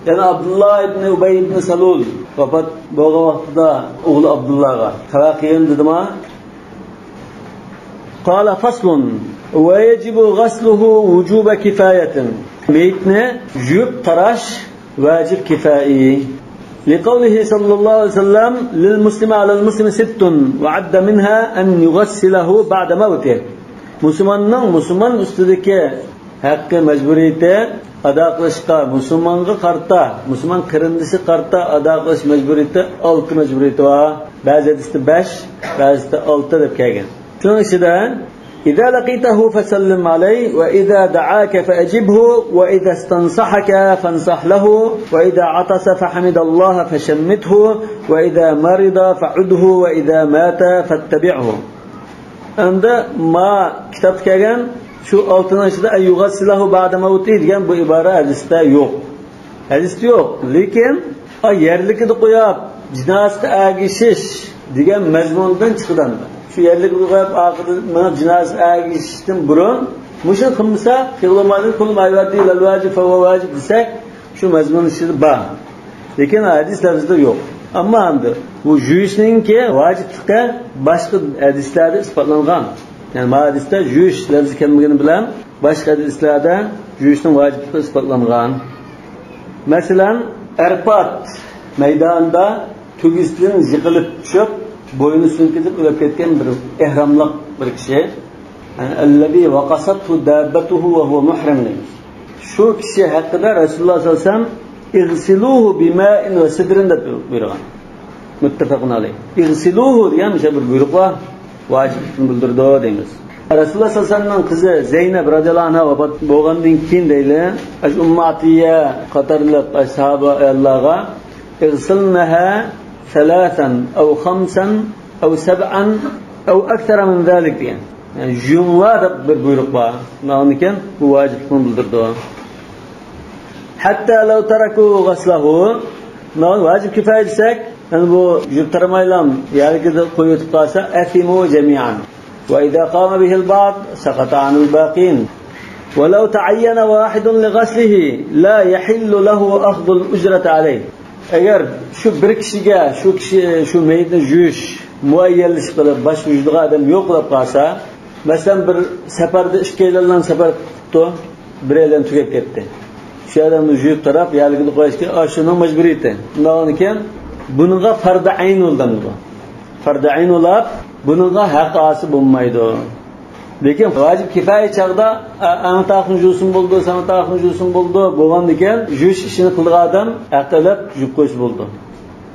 يەنى ئابدۇللا ئىبنى ئۇبەي ئىبنى سەلۇل ۋاپات بولغان ۋاقتىدا ئوغلى ئابدۇللاغا خەۋەر قىلغىن دېدىما؟ قال: فصل، ويجب غسله وجوب كفاية. مېيىتنى يۇيۇپ تاراش ۋاجىب كىفائىي. لقوله صلى الله عليه وسلم: للمسلم على المسلم ست، وعد منها أن يغسله بعد موته. مۇسۇلماننىڭ مۇسۇلمان ئۈستىدىكى ھەققى، مەجبۇرىيىتى ئادا قىلىشقا، مۇسۇلمانغا قارىتا، مۇسۇلمان قېرىندىشىغا قارىتا ئادا قىلىش مەجبۇرىيىتى، ئالتە مەجبۇرىيىتى بار. بەزى ھەدىستە بەش، بەزىدە ئالتە دەپ كەلگەن. شۇنىڭ ئىچىدە: إذا لقيته فسلم عليه، وإذا دعاك فأجبه، وإذا استنصحك فانصح له، وإذا عطس فحمد الله فشمته، وإذا مرض فعده، وإذا مات فاتبعه. ئەمدى ما كىتابتا كەلگەن شۇ ئالتىنىڭ ئىچىدە أن يغسله بعد موته دېگەن بۇ ئىبارە ھەدىستە يوق. ھەدىستە يوق. لېكىن، ئا، يەرلىكىدە قويۇپ، جىنازىسىغا ئەگىشىش دېگەن مەزمۇندىن چىقىدۇ. شۇ يەرلىكىدە قويۇپ، ئاخىرىدا مېڭىپ جىنازىسىغا ئەگىشىشتىن بۇرۇن، مۇشۇنى قىلمىسا، كل ما يؤدي إلى الواجب فهو واجب دېسەك، شۇ مەزمۇن ئىچىدە بار. لېكىن ھەدىس لەۋزىدە يوق. ئەمما ئەمدى بۇ يۇيۇشنىڭكى ۋاجىپلىقى باشقا ھەدىسلەردە ئىسپاتلانغان. يەنى ما ھەدىستە يۇيۇش لەۋزى كەلمىگىنى بىلەن، باشقا ھەدىسلەردە يۇيۇشنىڭ ۋاجىپلىقى ئىسپاتلانغان. مەسىلەن، ئەرپات مەيدانىدا تۆگىسىدىن يىقىلىپ چۈشۈپ، بوينى سۇنۇقىتىپ ئۆلۈپ كەتكەن بىر ئېھراملىق بىر كىشى. يەنى، الذي وقصته دابته وهو محرم دەيمىز. شۇ كىشى ھەققىدە رەسۇلۇللاھ سەللەللاھۇ ئەلەيھى ۋەسەللەم: اغسلوه بماء وسدر دەپ بۇيرۇغان. مۇتتەپەقۇن ئەلەيھ. اغسلوه دېگەن مۇشۇ بىر بۇيرۇق بار. ۋاجىپلىقنى بىلدۈرىدۇ دەيمىز. رەسۇلۇللاھ سەللەللاھۇ ئەلەيھى ۋەسەللەمنىڭ قىزى زەينەب رەزىياللاھۇ ئەنھا ۋاپات بولغاندىن كېيىن دەيلى، ئاشۇ ئۇممۇ ئەتىيە قاتارلىق ساھابە ئاياللارغا: اغسلنها ثلاثا أو خمسا أو سبعا أو أكثر من ذلك دېگەن. يەنى يۇيۇڭلار دەپ بىر بۇيرۇق بار. مانا ئۇنىڭدىن كېيىن بۇ ۋاجىپلىقنى بىلدۈرىدۇ. حتى لو تركوا غسله، مانا ۋاجىپ كىپايە دېسەك، يەنى بۇ يۇيۇپ تارىمايلا يەرلىكىدە قويۇۋېتىپ قالسا، أثموا جميعا. وإذا قام به البعض سقط عن الباقين. ولو تعين واحد لغسله لا يحل له أخذ الأجرة عليه. ئەگەر شۇ بىر كىشىگە، شۇ كىشى، شۇ مېيىتنى يۇيۇش مۇئەييەنلىشىپ قېلىپ، باشقا يۇيىدىغان ئادەم يوق بولۇپ قالسا، مەسىلەن، بىر سەپەردە ئىككىيلەنلا سەپەر قىپتۇ، بىرەيلەن تۈگەپ كەتتى. شۇ ئادەمنى يۇيۇپ تاراپ، يەرلىكىدە قويۇشكە، ئا، شۇنىڭ مەجبۇرىيىتى. ئۇنداقكەن، بۇنىڭغا پەردى ئەين بولدى بۇ. پەردى ئەين بولۇپ، بۇنىڭغا ھەق ھاسىل بولمايدۇ. لېكىن ۋاجىپ كىپايە چاغدا، ئە، ئەڭ تاقىنى يۇسۇن بولىدۇ، سەڭ تاقىنى يۇسۇن بولىدۇ، بولغاندىكىن يۇيۇش ئىشىنى قىلىدىغان ئادەم ھەق ئېلىپ يۇيۇپ قويسا بولىدۇ.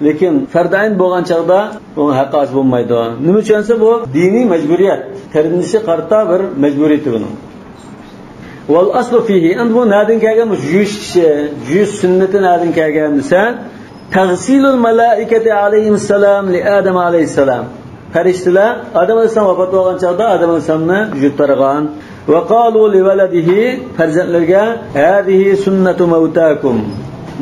لېكىن پەردى ئەين بولغان چاغدا ئۇنىڭ ھەق ھاسىل بولمايدۇ. نېمە ئۈچۈن دېسە، بۇ دىنىي مەجبۇرىيەت، قېرىندىشى قارىتا بىر مەجبۇرىيىتى بۇنىڭ. والأصل فيه، ئەمدى بۇ نەدىن كەلگەن؟ مۇشۇ يۇيۇش ئىشى، يۇيۇش سۈننىتى نەدىن كەلگەن دېسە، تغسيل الملائكة عليهم السلام لآدم عليه السلام. پەرىشتىلەر ئادەم ئەلەيھىسسالام ۋاپات بولغان چاغدا ئادەم ئەلەيھىسسالامنى يۇيۇپ تارىغان. وقالوا لولده، پەرزەنتلىرىگە، هذه سنة موتاكم،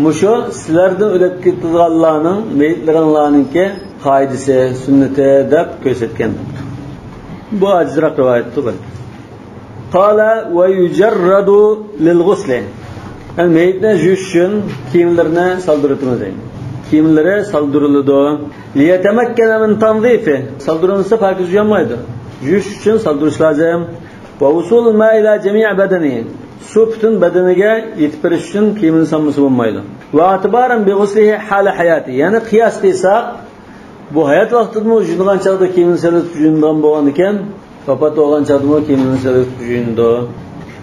مۇشۇ سىلەردىن ئۆلۈپ كېتىدىغانلارنىڭ، مېيىتلىرىڭلارنىڭكى قائىدىسى، سۈننىتى دەپ كۆرسەتكەن. بۇ ئاجىزراق رىۋايەتتۇر بەلكى. قال ويجرد للغسل. يەنى مېيىتنى يۇيۇش ئۈچۈن كىيىملىرىنى سالدۇرۇۋېتىمىز دەيدۇ. كىيىملىرى سالدۇرۇلىدۇ. ليتمكن من تنظيفه. سالدۇرۇلمىسا پاكىز يۇيالمايدۇ. يۇيۇش ئۈچۈن سالدۇرۇش لازىم. ووصول الماء إلى جميع بدنه. سۇ پۈتۈن بەدىنىگە يېتىپ بېرىش ئۈچۈن كىيىمىنى سالمىسا بولمايدۇ. واعتبارا بغسله حال حياته. يەنى قىياس قىلساق، بۇ ھايات ۋاقتىدىمۇ يۇيىدىغان چاغدا كىيىمىنى سېلىپ يۇيۇنىدىغان بولغاندىكىن، ۋاپات بولغان چاغدىمۇ كىيىمىنى سېلىپ يۇيۇنىدۇ.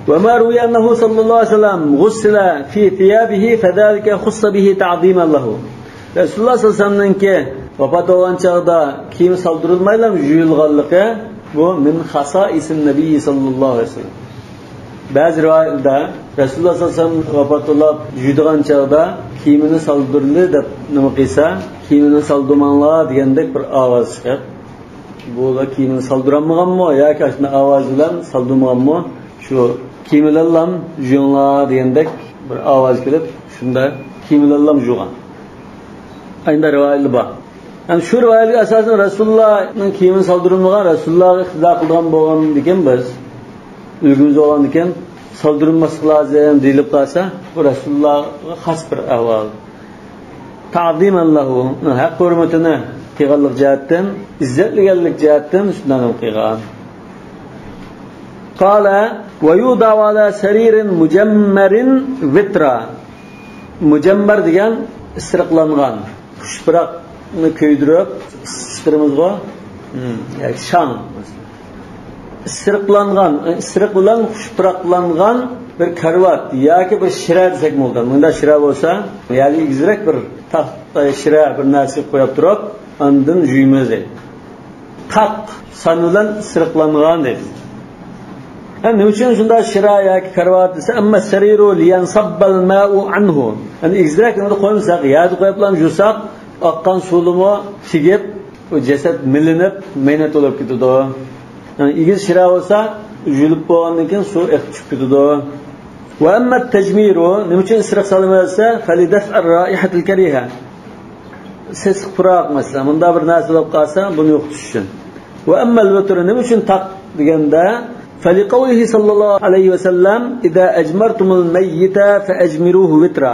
وما روي أنه صلى الله عليه وسلم غسل في ثيابه فذلك خص به تعظيما له. رەسۇلۇللاھ سەللەللاھۇ ئەلەيھى ۋەسەللەمنىڭكى ۋاپات بولغان چاغدا كىيىم سالدۇرۇلمايلا يۇيۇلغانلىقى، بۇ من خصائص النبي صلى الله عليه وسلم. بەزى رىۋايەتلەردە رەسۇلۇللاھ سەللەللاھۇ ئەلەيھى ۋەسەللەم ۋاپات بولۇپ يۇيىدىغان چاغدا كىيىمىنى سالدۇردى دەپ نېمە قىلسا، كىيىمىنى سالدۇرماڭلار دېگەندەك بىر ئاۋاز چىقىپ، بۇ كىيىمىنى سالدۇرالمىغانمۇ ياكى ئاشۇنداق ئاۋاز بىلەن سالدۇرمىغانمۇ، شۇ كىيىم بىلەنلا يۇيۇڭلار دېگەندەك بىر ئاۋاز كېلىپ، شۇنداق كىيىم بىلەنلا يۇغان. ئاينىدا رىۋايەتلەر بار. يەنى شۇ رىۋايەتكە ئاساسەن رەسۇلۇللاھنىڭ كىيىمىنى سالدۇرمىغان، رەسۇلۇللاھقا ئىقتىدا قىلىدىغان بولغاندىكىن بىز، ئۈلگىمىز بولغاندىكىن سالدۇرماسلىق لازىم دېيىلىپ قالسا، بۇ رەسۇلۇللاھقا خاس بىر ئەھۋال. تعظيما له، ھەق ھۆرمىتىنى قىلغانلىق جەھەتتىن، ئىززەتلىگەنلىك جەھەتتىن شۇنداق قىلغان. قال ويوضع على سرير مجمر وترا. مۇجەممەر دېگەن ئىسسىرىقلانغان، خۇش پۇراقنى كۆيدۈرۈپ ئىسسىتىمىزغۇ، ياكى شاڭ. ئىسسىرىقلانغان، ئىسسىرىق بىلەن خۇش پۇراقلانغان بىر كارىۋات ياكى بىر شىرە دېسەكمۇ بولىدۇ. مۇنداق شىرە بولسا، يەنى ئېگىزرەك بىر تاختا شىرە بىر نەرسە قويۇپ تۇرۇپ، ئاندىن يۇيىمىز دەيدۇ. تاق سان بىلەن ئىسسىرىقلانغان دەيدۇ. ھە، نېمە ئۈچۈن شۇنداق شىرە ياكى كارىۋات دېسە، أما السرير لينصب الماء عنه. يەنى ئېگىزرەك يەردە قويمىساق، يەردە قويۇپلا يۇساق، ئاققان سۇلىمۇ تېگىپ، ئۇ جەسەت مىلىنىپ، مەينەت بولۇپ كېتىدۇ. يەنى ئېگىز شىرە بولسا، يۇيۇلۇپ بولغاندىن كېيىن سۇ ئېقىپ چۈشۈپ كېتىدۇ. وأما التجمير، نېمە ئۈچۈن ئىسسىرىق سالىمىز دېسە، فلدفع الرائحة الكريهة. سېسىق پۇراق، مەسىلەن، مۇنداق بىر نەرسە بولۇپ قالسا، بۇنى يوقىتىش ئۈچۈن. وأما الوتر، نېمە ئۈچۈن تاق دېگەندە، فلقوله صلى الله عليه وسلم: إذا أجمرتم الميت فأجمروه وترا.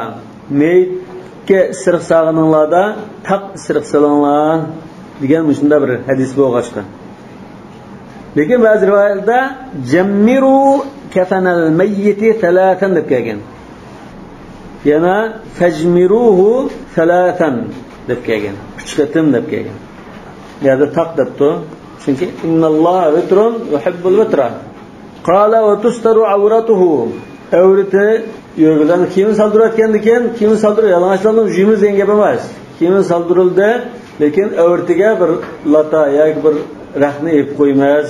مېيىتكە ئىسسىرىق سالغىنىڭلاردا تاق ئىسسىرىق سېلىڭلار دېگەن مۇشۇنداق بىر ھەدىس بولغاچقا. لېكىن بەزى رىۋايەتلەردە جمروا كفن الميت ثلاثا دەپ كەلگەن. يەنە فاجمروه ثلاثا دەپ كەلگەن. ئۈچ قېتىم دەپ كەلگەن. بۇ يەردە تاق دەپتۇ. چۈنكى إن الله وتر يحب الوتر. قال وتستر عورته. ئەۋرىتى يۆگىلەرنى كىيىمنى سالدۇرۇۋەتكەندىن كېيىن، كىيىمنى سالدۇرۇپ يالىڭاچلارنى يۇيىمىز دېگەن گەپ ئەمەس. كىيىمنى سالدۇرۇلدى، لېكىن ئەۋرىتىگە بىر لاتا ياكى بىر رەخنە ئېلىپ قويىمىز.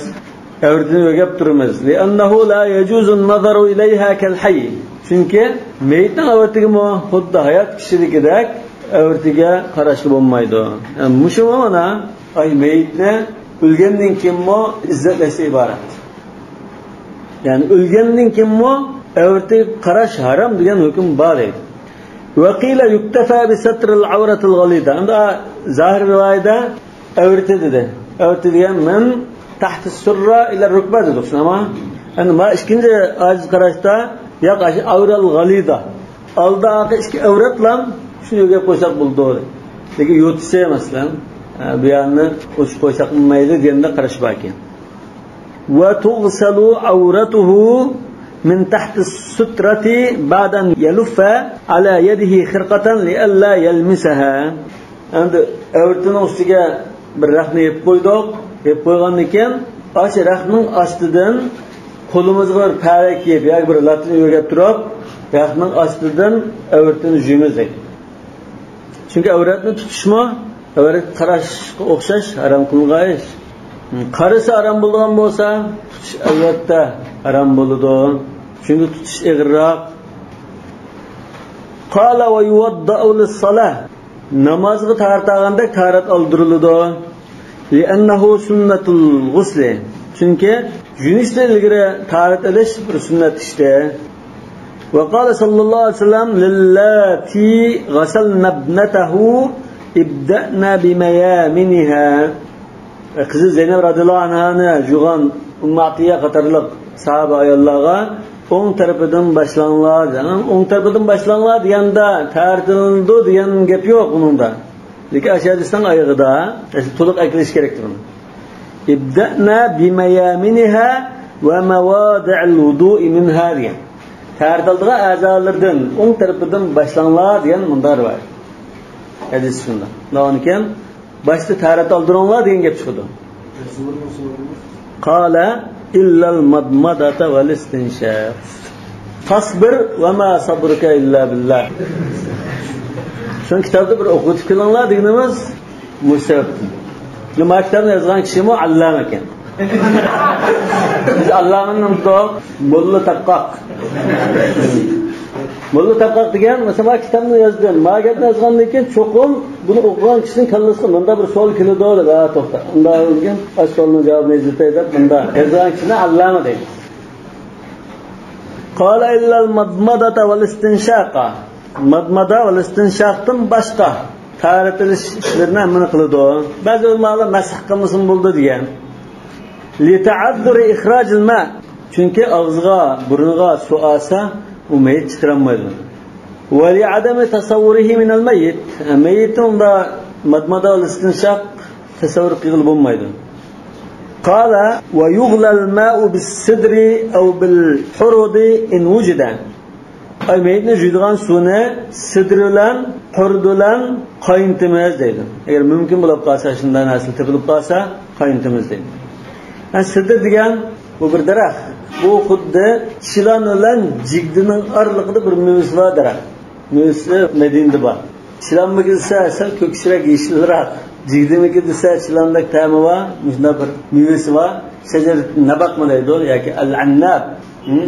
ئەۋرىتىنى يۆگەپ تۇرىمىز. لأنه لا يجوز النظر إليها كالحي. چۈنكى مېيىتنىڭ ئەۋرىتىگىمۇ خۇددى ھايات كىشىدىكىدەك ئەۋرىتىگە قاراشقا بولمايدۇ. يەنى مۇشۇمۇ مانا، ئاي، مېيىتنى ئۆلگەندىن كېيىنمۇ ئىززەتلەشتىن ئىبارەت. يەنى ئۆلگەندىن كېيىنمۇ ئەۋرىتىگە قاراش ھارام دېگەن ھۆكۈم بار دەيدۇ. وقيل يكتفى بستر العورة الغليظة. ئەمدى زاھىر رىۋايەتتە ئەۋرىتى دېدى. ئەۋرىتى دېگەن من تحت السرة إلى الركبة دېدۇق، شۇنداقمۇ؟ ئەمدى مانا ئىككىنچى ئاجىز قاراشتا، ياق، ئاشۇ ئەۋرەل غەلىزە. ئالدى ئارقا ئىككى ئەۋرەتلا شۇنى يۆگەپ قويساق بولىدۇ. لېكىن يوتىسى، مەسىلەن، ئە، بۇ يەرنى ئوچۇق قويساقمۇ مەيلى دېگەندە قاراش بار ئىكەن. وتغسل عورته من تحت السترة بعد أن يلف على يده خرقة لئلا يلمسها. ئەمدى ئەۋرىتىنىڭ ئۈستىگە بىر رەخنە يېپىپ قويدۇق. يېپىپ قويغاندىن كېيىن، ئاشۇ رەخنىنىڭ ئاستىدىن قولىمىزغا بىر پەرەك يېيىپ ياكى بىر لاتىنى يۆگەپ تۇرۇپ، رەخنىنىڭ ئاستىدىن ئەۋرىتىنى يۇيىمىز دەيدۇ. چۈنكى ئەۋرەتنى تۇتۇشمۇ ئەۋرەتكە قاراشقا ئوخشاش ھارام قىلىنغان ئىش. قارىسا ھارام بولىدىغان بولسا، تۇتۇش ئەلۋەتتە ھارام بولىدۇ. چۈنكى تۇتۇش ئېغىرراق. قال ويوضأ للصلاة. نامازغا تاھارەت ئالغاندەك تاھارەت ئالدۇرۇلىدۇ. لىئەننەھۇ سۈننەتۇل غۇسلى. چۈنكى يۇيۇنۇشتىن ئىلگىرى تاھارەت ئېلىش بىر سۈننەت ئىشتى. ۋە قالە ساللاللاھۇ ئەلەيھى ۋەسەللەم لىللاتى غەسەلنە ئىبنەتەھۇ ئىبدەئنە بىمەيامىنىھا. قىزى زەينەپ رەزىياللاھۇ ئەنھانى يۇغان ئۇممۇ ئاتىيە قاتارلىق ساھابە ئاياللارغا ئوڭ تەرىپىدىن باشلاڭلار دېگەن. ئوڭ تەرىپىدىن باشلاڭلار دېگەندە تەرىتىلىدۇ دېگەن گەپ يوق بۇنىڭدا. لېكىن ئاشۇ ھەدىسنىڭ ئايىغىدا تولۇق ئەكېلىش كېرەك بۇنى. ئىبدەئنە بىمەيامىنىھا ۋە مەۋادىئىل ۋۇدۇئى مىنھا دېگەن. تەرىتىلىدىغان ئەزالىرىدىن ئوڭ تەرىپىدىن باشلاڭلار دېگەن مۇنداق رىۋايەت. ھەدىس شۇنداق. ئۇنىڭدىن كېيىن باشتا تەھارەت ئالدۇرۇڭلار دېگەن گەپ چىقىدۇ. قال إلا المضمضة والاستنشاق. فاصبر وما صبرك إلا بالله. شۇنىڭ كىتابىدا بىر ئوقۇۋېتىپ كېلىڭلار دېگىنىمىز مۇشۇ سەۋەبتىن. ما كىتابنى يازغان كىشىمۇ ئاللاما ئىكەن. بىز ئاللامىنى ئۇنتۇق، موللا تاپقاق. موللا تاپقاق دېگەن، مەسىلەن، ما كىتابنى يازدىم، ما گەپنى يازغاندىن كېيىن چوقۇم بۇنى ئوقۇغان كىشىنىڭ كاللىسىغا مۇنداق بىر سوئال كېلىدۇ دەپ، ھە، توختا. ئۇنداق بولغان ئاشۇ سوئالنىڭ جاۋابىنى ئىزدىتەي دەپ، مۇنداق يازغان كىشىنى ئاللاما دەيمىز. قال إلا المضمضة والاستنشاق. مادمادا ۋە ئىستىنشاقتىن باشقا تاھارەت ئېلىش ئىشلىرىنى ھەممىنى قىلىدۇ. بەزى ئۆلىمالار مەسخ قىلمىسىمۇ بولىدۇ دېگەن. لتعذر إخراج الماء. چۈنكى ئاغزىغا، بۇرنىغا سۇ ئالسا، ئۇ مېيىت چىقىرالمايدۇ. ولعدم تصوره من الميت. مېيىتنى ئۇندا مادمادا ۋە ئىستىنشاق تەسەۋۋۇر قىلغىلى بولمايدۇ. قال ويغلى الماء بالسدر أو بالحرض إن وجد. ئاي، مېيىتنى يۇيىدىغان سۇنى سىدىر بىلەن، قۇرۇت بىلەن قاينىتىمىز دەيدۇ. ئەگەر مۇمكىن بولۇپ قالسا، شۇنداق نەرسە تېپىلىپ قالسا، قاينىتىمىز دەيدۇ. ھە، سىدىر دېگەن بۇ بىر دەرەخ. بۇ خۇددى چىلان بىلەن جىگدىنىڭ ئارىلىقىدا بىر مېۋىسى بار دەرەخ. مېۋىسى مەدىنىدە بار. چىلانمىكى دېسە، سەل كۆكۈشرەك، يېشىلراق. جىگدىمىكى دېسە، چىلاندەك تەمى بار، مۇشۇنداق بىر مېۋىسى بار. شەجەرىتۇن نەبەقمۇ دەيدۇ ياكى ئەل-ئەنناب. ھە؟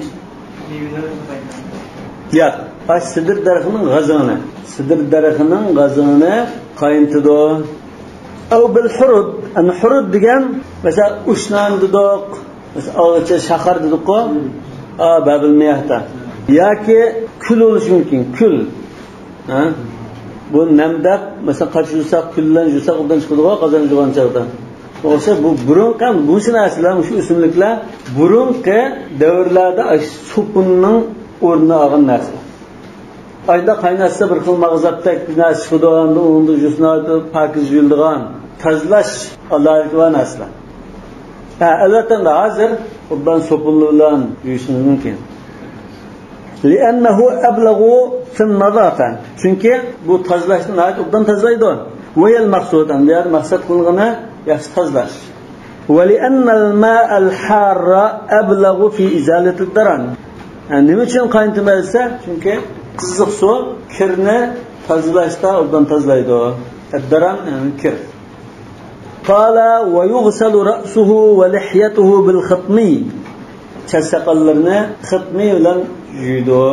ياق، ئاش سىدىر دەرىخىنىڭ غازىنى. سىدىر دەرىخىنىڭ غازىنى قاينىتىدۇ. ئەۋ بىل حۇرۇت. ئەنە، حۇرۇت دېگەن، مەسىلەن، ئۇشنان دېدۇق، مەسىلەن، ئاغىچى شاخار دېدۇققۇ. ئا، بابىل مىياھتا. ياكى كۈل بولۇشى مۇمكىن، كۈل. ھە؟ بۇ نەم دەپ، مەسىلەن، قاچا يۇساق، كۈل بىلەن يۇساق، ئوبدان چىقىدىغۇ، قازان يۇغان چاغدا. ئوخشاش، بۇ بۇرۇنقى، مۇشۇ نەرسىلەر، مۇشۇ ئۆسۈملۈكلەر بۇرۇنقى دەۋرلەردە ئاشۇ سوپۇننىڭ ئورنىنى ئالغان نەرسىلەر. ئايدا قايناتسا، بىر خىل ماغزاپتەك بىر نەرسە چىقىدۇ، ئاندىن ئۇنىڭدا يۇسۇنايدۇ، پاكىز يۇيۇلىدىغان، تازىلاش ئالاھىدىلىكى بار نەرسىلەر. ھە، ئەلۋەتتە، ئەمدى ھازىر ئوبدان سوپۇنلار بىلەن يۇيۇشىمىز مۇمكىن. لأنه أبلغ في النظافة. چۈنكى بۇ تازىلاشنى ناھايىتى ئوبدان تازىلايدۇ. وهي المقصود، ئەمدى بۇ يەردە مەقسەت قىلىنغىنى ياخشى تازىلاش. ولأن الماء الحار أبلغ في إزالة الدرن. يەنى نېمە ئۈچۈن قاينىتىمىز دېسە، چۈنكى قىزىق سۇ كىرنى تازىلاشتا ئوبدان تازىلايدۇ. الدرن، يەنى كىر. قال ويغسل رأسه ولحيته بالخطم. چاچ ساقاللىرىنى خىتمى بىلەن يۇيىدۇ.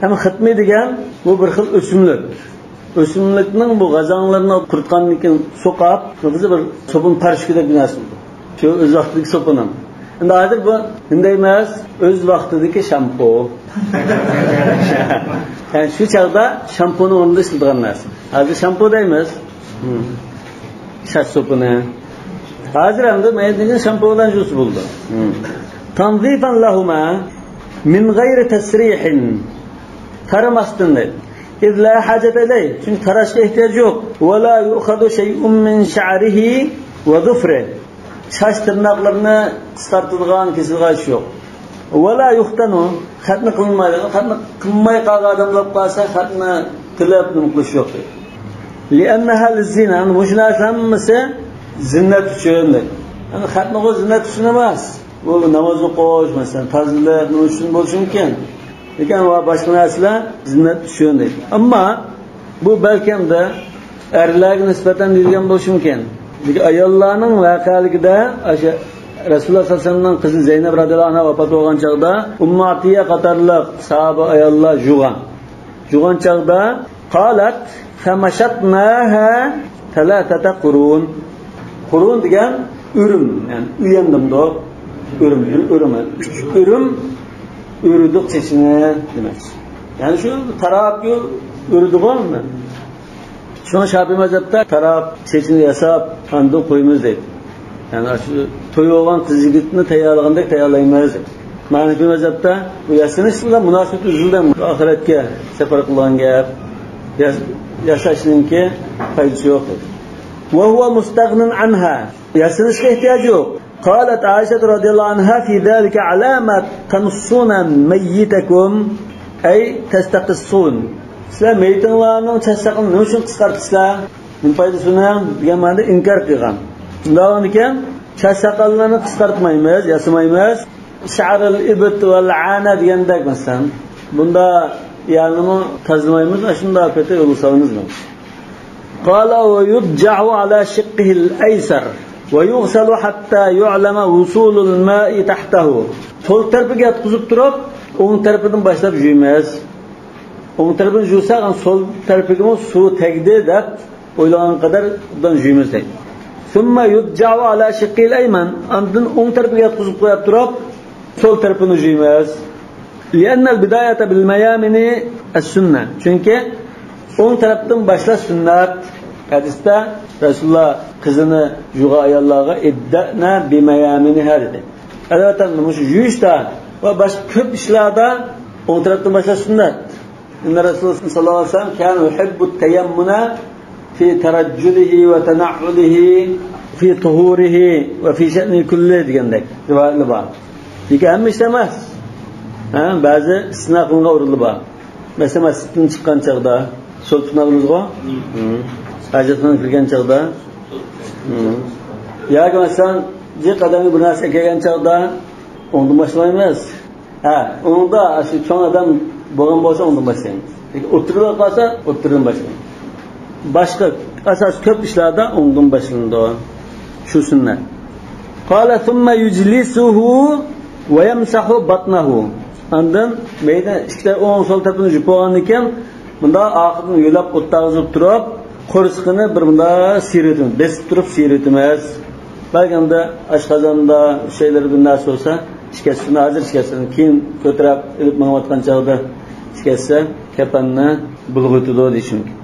ھەم خىتمى دېگەن بۇ بىر خىل ئۆسۈملۈك. ئۆسۈملۈكنىڭ بۇ غازاڭلىرىنى قۇرۇتقاندىن كېيىن سوقاپ، بىر سوپۇن پاراشوكىدەك بىر نەرسە بولىدۇ. شۇ ئۆز ۋاقتىدىكى سوپۇنىڭ. ئەمدى ھازىر بۇ نېمە دەيمىز؟ ئۆز ۋاقتىدىكى شامپۇ. يەنى شۇ چاغدا شامپۇنىڭ ئورنىدا ئىشلىتىدىغان نەرسە. ھازىر شامپۇ دەيمىز. ھىم. چاچ سوپۇنى. ھازىر ئەمدى مەيدىنى شامپۇ بىلەن يۇسا بولىدۇ. ھىم. تنظيفا لهما من غير تسريح. تارىماستىن دەيدۇ. إذ لا حاجة إليه. چۈنكى تاراشقا ئېھتىياج يوق. ولا يؤخذ شيء من شعره وظفره. چاچ تىرناقلىرىنى قىسقارتىدىغان، كېسىدىغان ئىش يوق. ولا يختن، خەتنە قىلمايدۇ. خەتنە قىلماي قالغان ئادەم بولۇپ قالسا، خەتنە قىلىپ نېمە قىلىش يوق دەيدۇ. لأنها للزينة، يەنى مۇشۇ نەرسە ھەممىسى زىننەت ئۈچۈن دەيدۇ. يەنى خەتنىغۇ زىننەت ئۈچۈن ئەمەس. بۇ ناماز ئوقۇش، مەسىلەن، تازىلىق، نېمە ئۈچۈن بولۇشى مۇمكىن. لېكىن ۋە باشقا نەرسىلەر زىننەت ئۈچۈن دەيدۇ. ئەمما بۇ بەلكىم دە ئەرلەرگە نىسبەتەن دېيىلگەن بولۇشى مۇمكىن. لېكىن ئاياللارنىڭ ۋەقەلىكىدە ئاشۇ رەسۇلۇللا سەللەللاھۇ ئەلەيھى ۋەسەللەمنىڭ قىزى زەينەپ رەزىياللاھۇ ئەنھا ۋاپات بولغان چاغدا ئۇممۇ ئاتىيە قاتارلىق ساھابە ئاياللار يۇغان. يۇغان چاغدا قالت فمشطناها ثلاثة قرون. قۇرۇن دېگەن ئۆرۈم، يەنى ئۆيەندىمدۇ؟ ئۆرۈم، بىر ئۆرۈم. ئۈچ ئۆرۈم ئۆرۈدۇق چېچىنى دېمەكچى. يەنى شۇ تاراپ ئۆرىدىغۇ. شۇڭا شاپىي مەزھەپتە تاراپ چېچىنى ياساپ، ئاندىن قويىمىز دەيدۇ. يەنى شۇ توي بولغان قىز يىگىتنى تەييارلىغاندەك تەييارلايمىز دەيدۇ. مەنىفىي مەزھەپتە بۇ ياسىنىش بىلەن مۇناسىۋىتى ئۈزۈلدى. ئاخىرەتكە سەپەر قىلغان گەپ. ياس-، ياساشنىڭكى پايدىسى يوق دەيدۇ. وهو مستغن عنها. ياسىنىشقا ئېھتىياجى يوق. قالت عائشة رضي الله عنها في ذلك: علام تمشطون ميتكم، أي تستقصون. سىلەر مېيىتىڭلارنىڭ چاچ ساقىلىنى نېمە ئۈچۈن قىسقارتىسىلەر؟ نېمە پايدىسى ئۇنىڭ؟ دېگەن مەنىدە ئىنكار قىلغان. شۇنداق ئىكەن، چاچ ساقاللارنى قىسقارتمايمىز، ياسىمايمىز. شعر الإبط والعانة دېگەندەك، مەسىلەن، بۇندا يەرنىمۇ تازىلىمايمىز، ئاشۇنداق پېتى يولغا سالىمىز. قال: ويضجع على شقه الأيسر ويغسل حتى يعلم وصول الماء تحته. سول تەرىپىگە ياتقۇزۇپ تۇرۇپ، ئوڭ تەرىپىدىن باشلاپ يۇيىمىز. ئوڭ تەرىپىنى يۇساق، سول تەرىپىگىمۇ سۇ تەگدى دەپ ئويلىغان قەدەر ئوبدان يۇيىمىز دەيدۇ. ثم يضجع على شقه الأيمن. ئاندىن ئوڭ تەرىپىگە ياتقۇزۇپ قويۇپ تۇرۇپ، سول تەرىپىنى يۇيىمىز. لأن البداية بالميامن السنة. چۈنكى ئوڭ تەرەپتىن باشلاش سۈننەت. ھەدىستە رەسۇلۇللا قىزىنى يۇغان ئاياللارغا: ابدأن بميامنها دېدى. ئەلۋەتتە، مۇشۇ يۇيۇشتا ۋە باشقا كۆپ ئىشلاردا ئوڭ تەرەپتىن باشلاش سۈننەت. إن رسول الله صلى الله عليه وسلم كان يحب التيمن في ترجله وتنعله في طهوره وفي شأنه كله دېگەندەك رىۋايەتلەر بار. لېكىن ھەممە ئىشتا ئەمەس. ھە، بەزى ئىستىسنا قىلىنغان ئورۇنلار بار. مەسىلەن، مەسچىتتىن چىققان چاغدا، سول تۇتۇپ ماڭىمىزغۇ؟ ھە. ھاجەتخانىغا كىرگەن چاغدا. ھە. ياكى مەسىلەن، جىق ئادەمگە بىر نەرسە ئەكەلگەن چاغدا ئوڭدىن باشلايمىز. ھە، ئۇنىڭدا شۇ چوڭ ئادەم بولغان بولسا ئوڭدىن باشلايمىز. لېكىن ئوتتۇرىدا قالسا ئوتتۇرىدىن باشلايمىز. باشقا ئاساس كۆپ ئىشلاردا ئوڭدىن باشلىنىدۇ. شۇ سۈننەت. قال ثم يجلسه ويمسح بطنه. ئاندىن مەيدە ئىككى ئوڭ سول تەرىپىنى يۇيۇپ بولغاندىن كېيىن، مۇنداق ئارقىدىن يۆلەپ ئولتۇرغۇزۇپ تۇرۇپ، قورسىقىنى بىر مۇنداق سىيرىۋېتىمىز، بېسىپ تۇرۇپ سىيرىۋېتىمىز. بەلكى ئاشقازاندا شەيلىرى بىر نەرسە بولسا، ئىچكەزسۇنى ھازىر ئىچكەزسۇن، كېيىن كۆتۈرۈپ ئېلىپ مېڭىۋاتقان چاغدا ئىچكەزسە، كەپەننى بۇلغىۋېتىدۇ دېيىش مۇمكىن.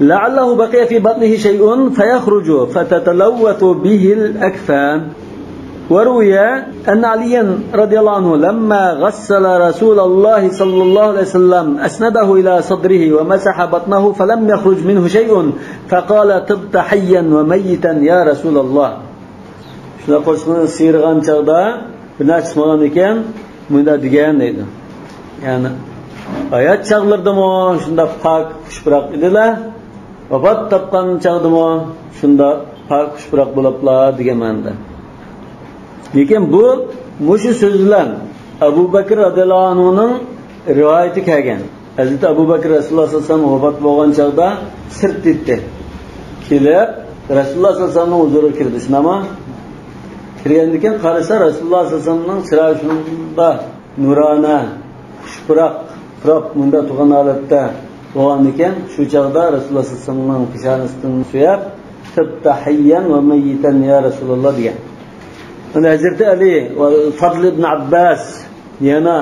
لعله بقي في بطنه شيء فيخرج فتتلوث به الأكفان. وروي أن عليا رضي الله عنه لما غسل رسول الله صلى الله عليه وسلم أسنده إلى صدره ومسح بطنه فلم يخرج منه شيء فقال: طبت حيا وميتا يا رسول الله. شۇنداق قورسىقىنى سىيرىغان چاغدا بىر نەرسە چىقمىغان ئىكەن، مۇنداق دېگەن دەيدۇ. يەنى ھايات چاغلىرىدىمۇ شۇنداق پاك، خۇش پۇراق ئىدىلە، ۋاپات تاپقان چاغدىمۇ شۇنداق پاك، خۇش پۇراق بولۇپلا دېگەن مەنىدە. لېكىن بۇ مۇشۇ سۆز بىلەن ئەبۇ بەكرى رەزىياللاھۇ ئەنھۇنىڭ رىۋايىتى كەلگەن. ھەزرىتى ئەبۇ بەكرى رەسۇلۇللاھ سەللەللاھۇ ئەلەيھى ۋەسەللەم ۋاپات بولغان چاغدا سىرتتا ئىدى. كېلىپ، رەسۇلۇللاھ سەللەللاھۇ ئەلەيھى ۋەسەللەمنىڭ ھۇزۇرىغا كىردى، شۇنداقمۇ؟ كىرگەندىن كېيىن قارىسا، رەسۇلۇللاھ سەللەللاھۇ ئەلەيھى ۋەسەللەمنىڭ چىرايى شۇنداق نۇرانە، خۇش پۇراق، پۇراپ مۇنداق تۇرغان ھالەتتە بولغاندىكىن، شۇ چاغدا رەسۇلۇللاھ سەللەللاھۇ ئەلەيھى ۋەسەللەمنىڭ پېشانىسىدىن سۆيۈپ، تىبتە ھەييەن ۋە مەييىتەن يا رەسۇلاللاھ دېگەن. ئەنە ھەزرىتى ئەلى ۋە فەزل ئىبن ئابباس يەنە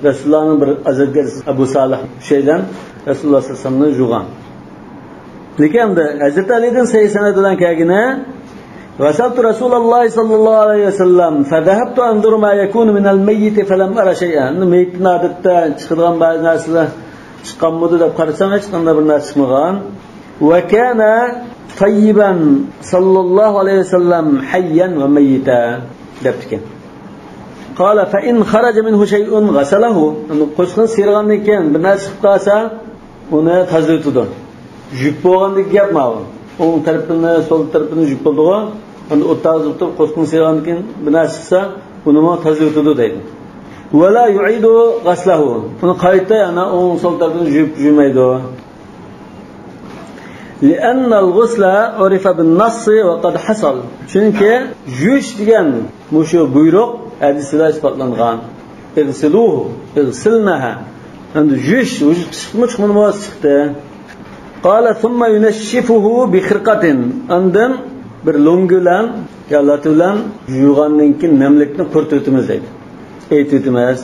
رەسۇلۇللاھنىڭ بىر ئازادگىرى ئەبۇ سالىھ ئۈچەيلەن رەسۇلۇللاھ سەللەللاھۇ ئەلەيھى ۋەسەللەمنى يۇغان. لېكىن ئەمدى ھەزرىتى ئەلىدىن سەھىھ سەنەد بىلەن كەلگىنى، غسلت رسول الله صلى الله عليه وسلم فذهبت أنظر ما يكون من الميت فلم أر شيئا. ئەمدى مېيىتتىن ئادەتتە چىقىدىغان بەزى نەرسىلەر چىققانمىدۇ دەپ قارىسام، ھېچقانداق بىر نەرسە چىقمىغان. وكان طيبا صلى الله عليه وسلم حيا وميتا دەپتىكەن. قال فإن خرج منه شيء غسله. قورسىقىنى سىيرىغاندىن كېيىن بىر نەرسە چىقىپ قالسا، ئۇنى تازىلىۋېتىدۇ. يۇيۇپ بولغاندىكى گەپ ماۋۇ. ئوڭ تەرىپىنى، سول تەرىپىنى يۇيۇپ بولدىغۇ. ئەمدى ئوتتۇرىغا تۇتۇپ قورسىقىنى سىيرىغاندىن كېيىن بىر نەرسە چىقسا، ئۇنىمۇ تازىلىۋېتىدۇ دەيدۇ. ولا يعيد غسله. ئۇنى قايتا يەنە ئوڭ سول تەرىپىنى يۇيۇپ يۇيمايدۇ. لأن الغسل عرف بالنص وقد حصل. چۈنكى يۇيۇش دېگەن مۇشۇ بۇيرۇق ھەدىس بىلەن ئىسپاتلانغان. اغسلوه، اغسلنها. ئەمدى يۇيۇش، ۋۇجۇد چىقتىمۇ، چىقمىدىمۇ؟ چىقتى. قال ثم ينشفه بخرقة. ئاندىن بىر لۆڭگە بىلەن يا لاتا بىلەن يۇيغاندىن كېيىن نەملىكنى قۇرۇتۇۋېتىمىز دەيدۇ. ئېرىتىۋېتىمىز.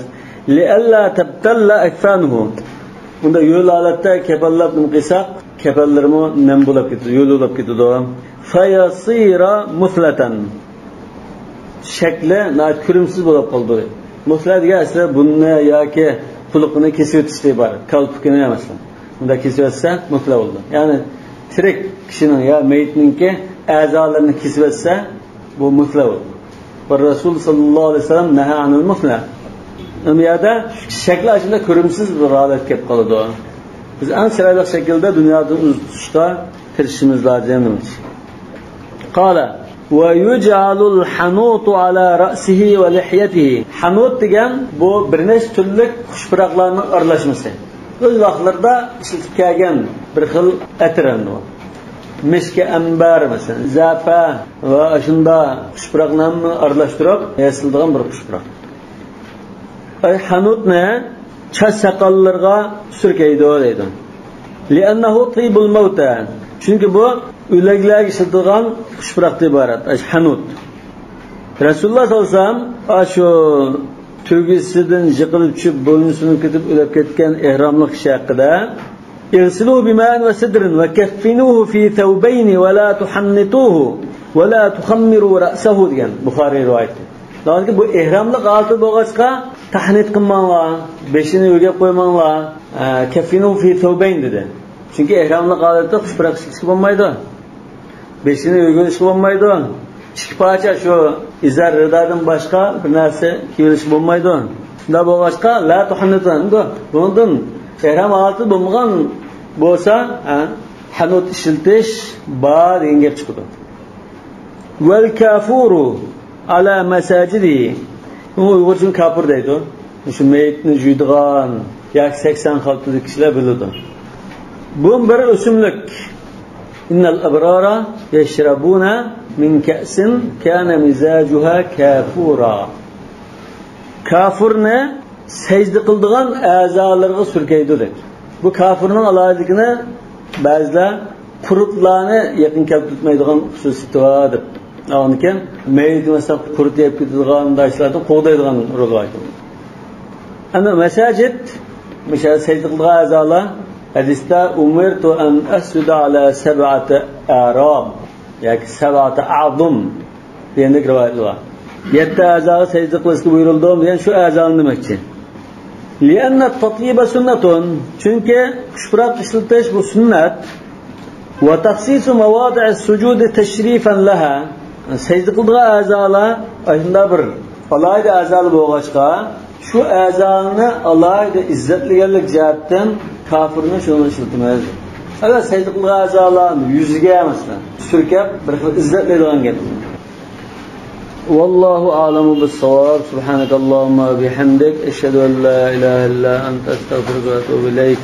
لئلا تبتل أكفانه. بۇندا يۆل ھالەتتە كەپەنلەپ نېمە قىلساق، كەپەنلىرىمۇ نەم بولاپ كېتىدۇ، يۆل بولاپ كېتىدۇ. فيصير مثلة. شەكلى ناھايىتى كۆرۈمسىز بولۇپ قالىدۇ. مۇسلە دېگەن ئەسلى بۇرنىنى ياكى قۇلىقىنى كېسىۋېتىشتىن ئىبارەت. كالپۇكىنى مەسىلەن. بۇنداق كېسىۋەتسە مۇسلە بولىدۇ. يەنى تىرىك كىشىنىڭ يا مېيىتنىڭكى ئەزالىرىنى كېسىۋەتسە، بۇ مۇسلە بولىدۇ. والرسول صلى الله عليه وسلم نهى عن المثلى. ئەمما بۇ يەردە شەكلى ئاشۇنداق كۆرۈمسىز بىر ھالەتكە كېلىپ قالىدۇ. بىز ئەڭ چىرايلىق شەكىلدە دۇنيادىن ئۇزىتىشقا تىرىشىشىمىز لازىم. قال ويجعل الحنوط على رأسه ولحيته. ھانۇت دېگەن بۇ بىر نەچچە تۈرلۈك خۇش پۇراقلارنىڭ ئارىلاشمىسى. ئۆز ۋاقىتلىرىدا ئىشلىتىپ كەلگەن بىر خىل ئەتىر ئەمدى بۇ. مىسكى ئەمبەر مەسىلەن، زەپە ۋە ئاشۇنداق خۇش پۇراقلارنى ئارىلاشتۇرۇپ ياسىلىدىغان بىر خۇش پۇراق. ئەي ھانۇتنى چاچ ساقاللىرىغا سۈركەيدۇ دەيدۇ. لأنه طيب الموتى. چۈنكى بۇ ئۆلۈكلەرگە ئىشلىتىدىغان خۇش پۇراقتىن ئىبارەت. ئەي ھانۇت. رەسۇلۇللاھ سەللەللاھۇ ئەلەيھى ۋەسەللەم ئاشۇ تۆگىسىدىن يىقىلىپ چۈشۈپ، بوينى سۇنۇپ كېتىپ ئۆلۈپ كەتكەن ئېھراملىق كىشى ھەققىدە، اغسلوه بماء وسدر وكفنوه في ثوبين ولا تحنطوه ولا تخمروا رأسه دېگەن بۇخارىي رىۋايىتى. دېگەنكى بۇ ئېھراملىق ھالىتى بولغاچقا، تەھنىت قىلماڭلار، بېشىنى ئۆگەپ قويماڭلار. ئە، كفنوه في ثوبين دېدى. چۈنكى ئېھراملىق ھالەتتە خۇش پۇراق ئىشلىتىشكە بولمايدۇ. بېشىنى ئۆگۈپ ئېلىشقا بولمايدۇ. ئىككى پارچە شۇ ئىزار رىدادىن باشقا بىر نەرسە كىيىۋېلىشكە بولمايدۇ. شۇنداق بولغاچقا، لا تحنطوا. بۇنىڭدىن ئېھرام ھالىتى بولمىغان بولسا، ھە، ھانۇت ئىشلىتىش بار دېگەن گەپ چىقىدۇ. والكافور على مساجده. ئۇيغۇرچىدا كاپۇر دەيدۇ. شۇ مېيىتنى يۇيىدىغان ياكى سەكسەن خالتىدىكى كىشىلەر بىلىدۇ. بۇ بىر ئۆسۈملۈك. إن الأبرار يشربون من كأس كان مزاجها كافورا. كافۇرنى سەجدە قىلىدىغان ئەزالىرىغا سۈركەيدۇ دەيدۇ. بۇ كافۇرنىڭ ئالاھىدىلىكىنى بەزىلەر قۇرتلارنى يېقىن كەلتۈرتمەيدىغان خۇسۇسىيىتى بار دەپ ئالغانىكەن. مېيىت مەسىلەن قۇرت يەپ كېتىدىغان مۇنداق ئىشلاردىن قوغدايدىغان رولى بار ئىكەن. ئەنە مەساجىد، مۇشۇ سەجدە قىلىدىغان ئەزالار ھەدىستە، أمرت أن أسجد على سبعة أعراب ياكى سبعة أعظم دېگەندەك رىۋايەتلەر بار. يەتتە ئەزاغا سەجدە قىلىشقا بۇيرۇلدۇم دېگەن شۇ ئەزانى دېمەكچى. لأن التطيب سنة. چۈنكى خۇش پۇراق ئىشلىتىش بۇ سۈننەت. وتخصيص مواضع السجود تشريفا لها. سەجدە قىلىدىغان ئەزالار ئاشۇنداق بىر ئالاھىدە ئەزالار بولغاچقا، شۇ ئەزالارنى ئالاھىدە ئىززەتلىگەنلىك جەھەتتىن كافۇرنى شۇنى ئىشلىتىمىز. ئەگەر سەجدە قىلىدىغان ئەزالارنى يۈزىگە مەسىلەن سۈركەپ بىر خىل ئىززەتلەيدىغان گەپ. والله أعلم بالصواب. سبحانك اللهم وبحمدك، أشهد أن لا إله إلا أنت، أستغفرك وأتوب إليك.